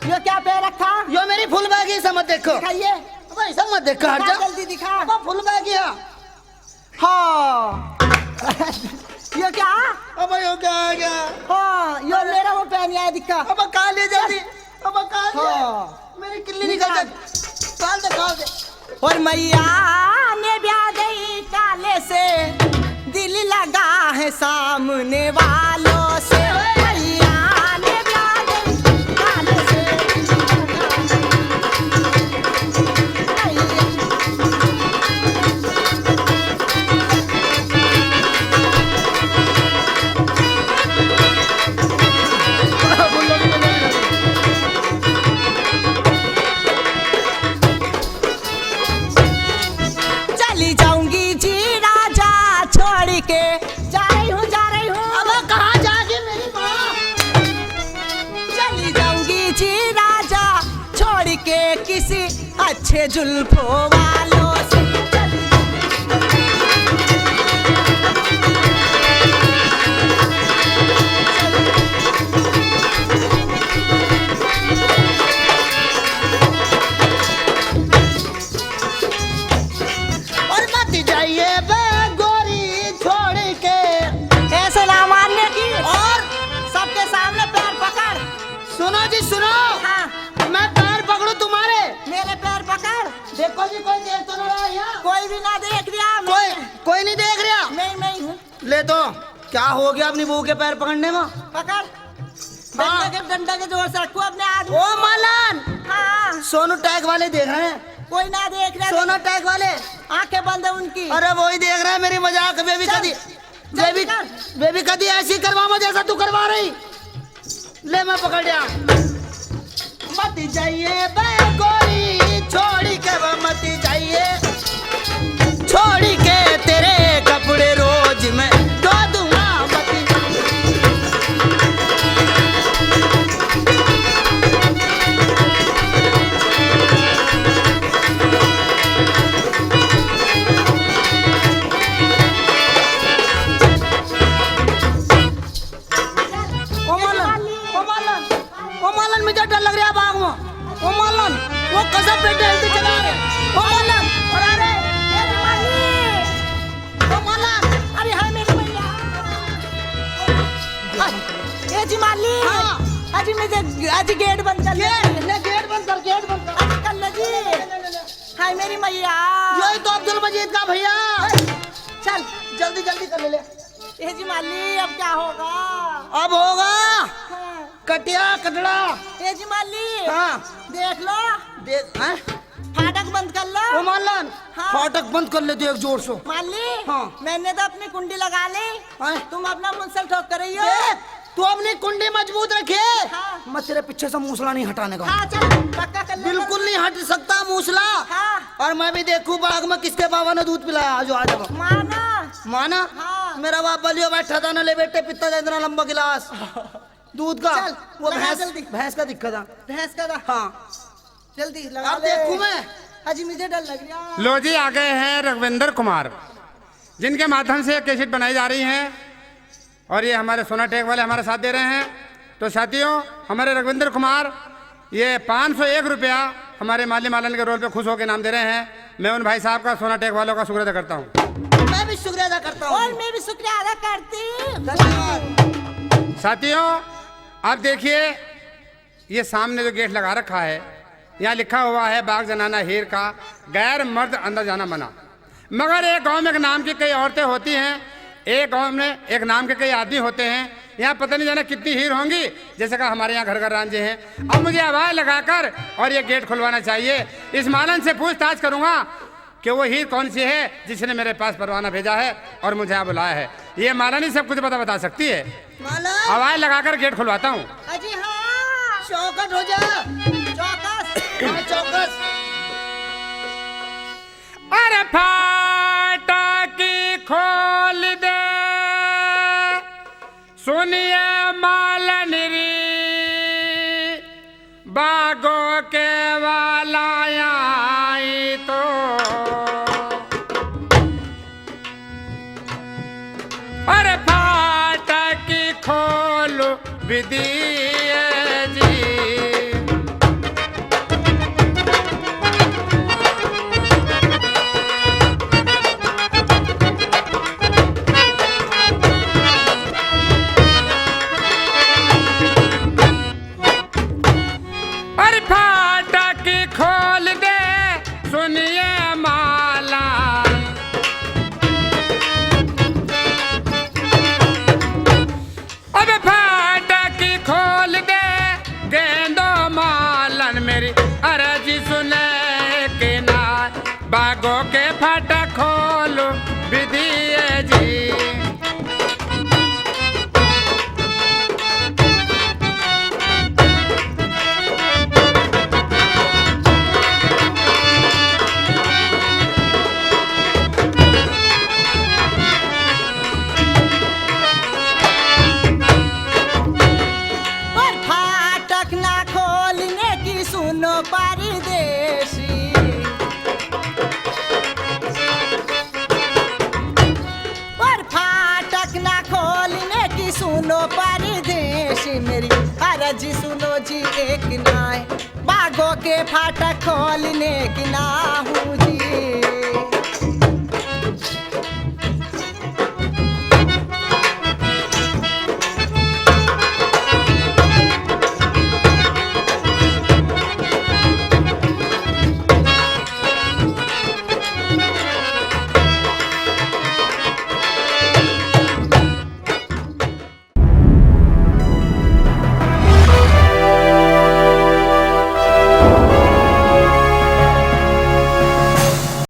यो क्या पहन रखा? यो मेरी फुल बैगी, इसे मत देखो। दिखाइए। अबे इसे मत देखो, हट दिखा, जा। जल्दी दिखा। अबे फुल बैगी है। हाँ। यो क्या? अबे यो क्या आ गया? हाँ, यो मेरा वो पहन आया दिखा। अबे काले जल्दी। अबे काले। हाँ। मेरी किल्ली निकल निकाल। जा। काल दे, काल दे। और मैया ने ब्याह दई काले से, दिल लगा है सामने वालों से। मैया ने ब्याह दई काले से। मीठे जुल्फों वालों से चल। और मत जाइए बे गोरी छोड़ के। ऐसे ना मारने की। और सबके सामने पैर पकड़। सुनो जी, सुनो। हाँ। मैं पैर पकड़ू तुम्हारे? मेरे पैर पकड़। देखो जी, कोई देख तो नहीं रहा यहाँ? कोई भी ना देख रहा। कोई, कोई नहीं देख रहा? नहीं, नहीं हूँ। ले तो, क्या हो गया अपनी बहू के पैर पकड़ने में? पकड़। हाँ। डंडे के, डंडे के जोर से रखो अपने हाथ में। ओ मालन। हाँ। सोनू टैग वाले देख रहे हैं। कोई ना देख रहा। सोनू टैग वाले। आंखें बंद है उनकी। अरे वही देख रहे हैं मेरी मजाक। बेबी चल। कदी, जल्दी बेबी, कर। बेबी कदी ऐसी करवा जैसा तू करवा रही। ले मैं पकड़ लिया। मत जाइए बे गोरी, छोड़ के वो मत जाइए, छोड़ के तेरे कपड़े रोज मैं धो दूंगा, मत जाइए। ओ मालन, ओ मालन, ओ मालन, मुझे डर लग रहा है बाग में। ओ मालन, वो कसम पे टहलते चला रहे। ओ मालन, अरे, अरे, ए जी माली। ओ मालन, अरे हाय मेरी मैया। हाय, ए जी माली। हाँ। अजी मुझे, अजी गेट बंद कर ले। गेट, ले गेट बंद कर, गेट बंद कर। अजी कर ले जी। ले, ले, ले, ले। हाय मेरी मैया। यही तो अब्दुल मजीद का भैया। चल। जल्दी, जल्दी कर ले, ले। ए जी माली, अब क्या होगा? अब होगा हाँ। कटिया कटड़ा। ए जी माली, हाँ। देख लो। देख, हैं? फाटक बंद कर लो। ओ मालन, हाँ। फाटक बंद कर ले, देख जोर से। माली, हाँ। मैंने तो अपनी कुंडी लगा ली। हैं? तुम अपना मुंसल ठोक कर रही हो। देख, तू अपनी कुंडी मजबूत रखे। हाँ। मैं तेरे पीछे से मूसला नहीं हटाने का। हाँ, चल, पक्का कर ले। बिल्कुल नहीं हट सकता मूसला। हाँ। और मैं भी देखूं बाग में किसके बाबा ने दूध पिलाया। आज, आ जा। माना। माना? हाँ। मेरा बाप बलियो बैठा था ना, ले बेटे पीता जा इतना लंबा गिलास दूध का। चल, वो लगा भैंस, जल्दी। भैंस का दिखा था। भैंस का था। हाँ। जल्दी लगा अब ले। देखूं मैं। अजी मुझे डर लग रहा। लो जी, आ गए हैं रघविंदर कुमार, जिनके माध्यम से कैसेट बनाई जा रही है। और ये हमारे सोनाटेक वाले हमारा साथ दे रहे हैं। तो साथियों, हमारे रघविंदर कुमार ये पाँच सौ एक रुपया हमारे माली मालन के रोल पे खुश होकर इनाम दे रहे हैं। मैं उन भाई साहब का, सोनाटेक वालों का शुक्र अदा करता हूँ। मैं भी शुक्रिया अदा करता हूँ। और मैं भी शुक्रिया अदा करती हूँ। धन्यवाद। साथियों, आप देखिए, ये सामने जो गेट लगा रखा है, यहाँ लिखा हुआ है, "बाग जनाना हीर का, गैर मर्द अंदर जाना मना।" मगर एक गांव में एक नाम की कई औरतें होती हैं, एक गांव में एक नाम के कई आदमी होते हैं। यहाँ पता नहीं जाना कितनी हीर होंगी। जैसे कहा, हमारे यहाँ घर घर रांझे हैं। अब मुझे आवाज लगाकर और ये गेट खुलवाना चाहिए। इस मालन से पूछताछ करूंगा कि वो हीर कौन सी है जिसने मेरे पास परवाना भेजा है और मुझे यहाँ बुलाया है। ये मालन ही सब कुछ पता बता सकती है। मालन। आवाज लगाकर गेट खुलवाता हूँ। अजी हाँ। चौकट हो जा। चौकस। हाँ, चौकस। अरे फाटक खोल दे, सुनिए मालन री, बागों के वाला आई तो। अरे फाटक खोल विदिए जी। अरे फाटक खोल दे, सुनिए माला। अब फाटक खोल तो परदेसी मेरी अर्जी सुनो जी एक ना है, बागों के फाटक खोलने की ना हूँ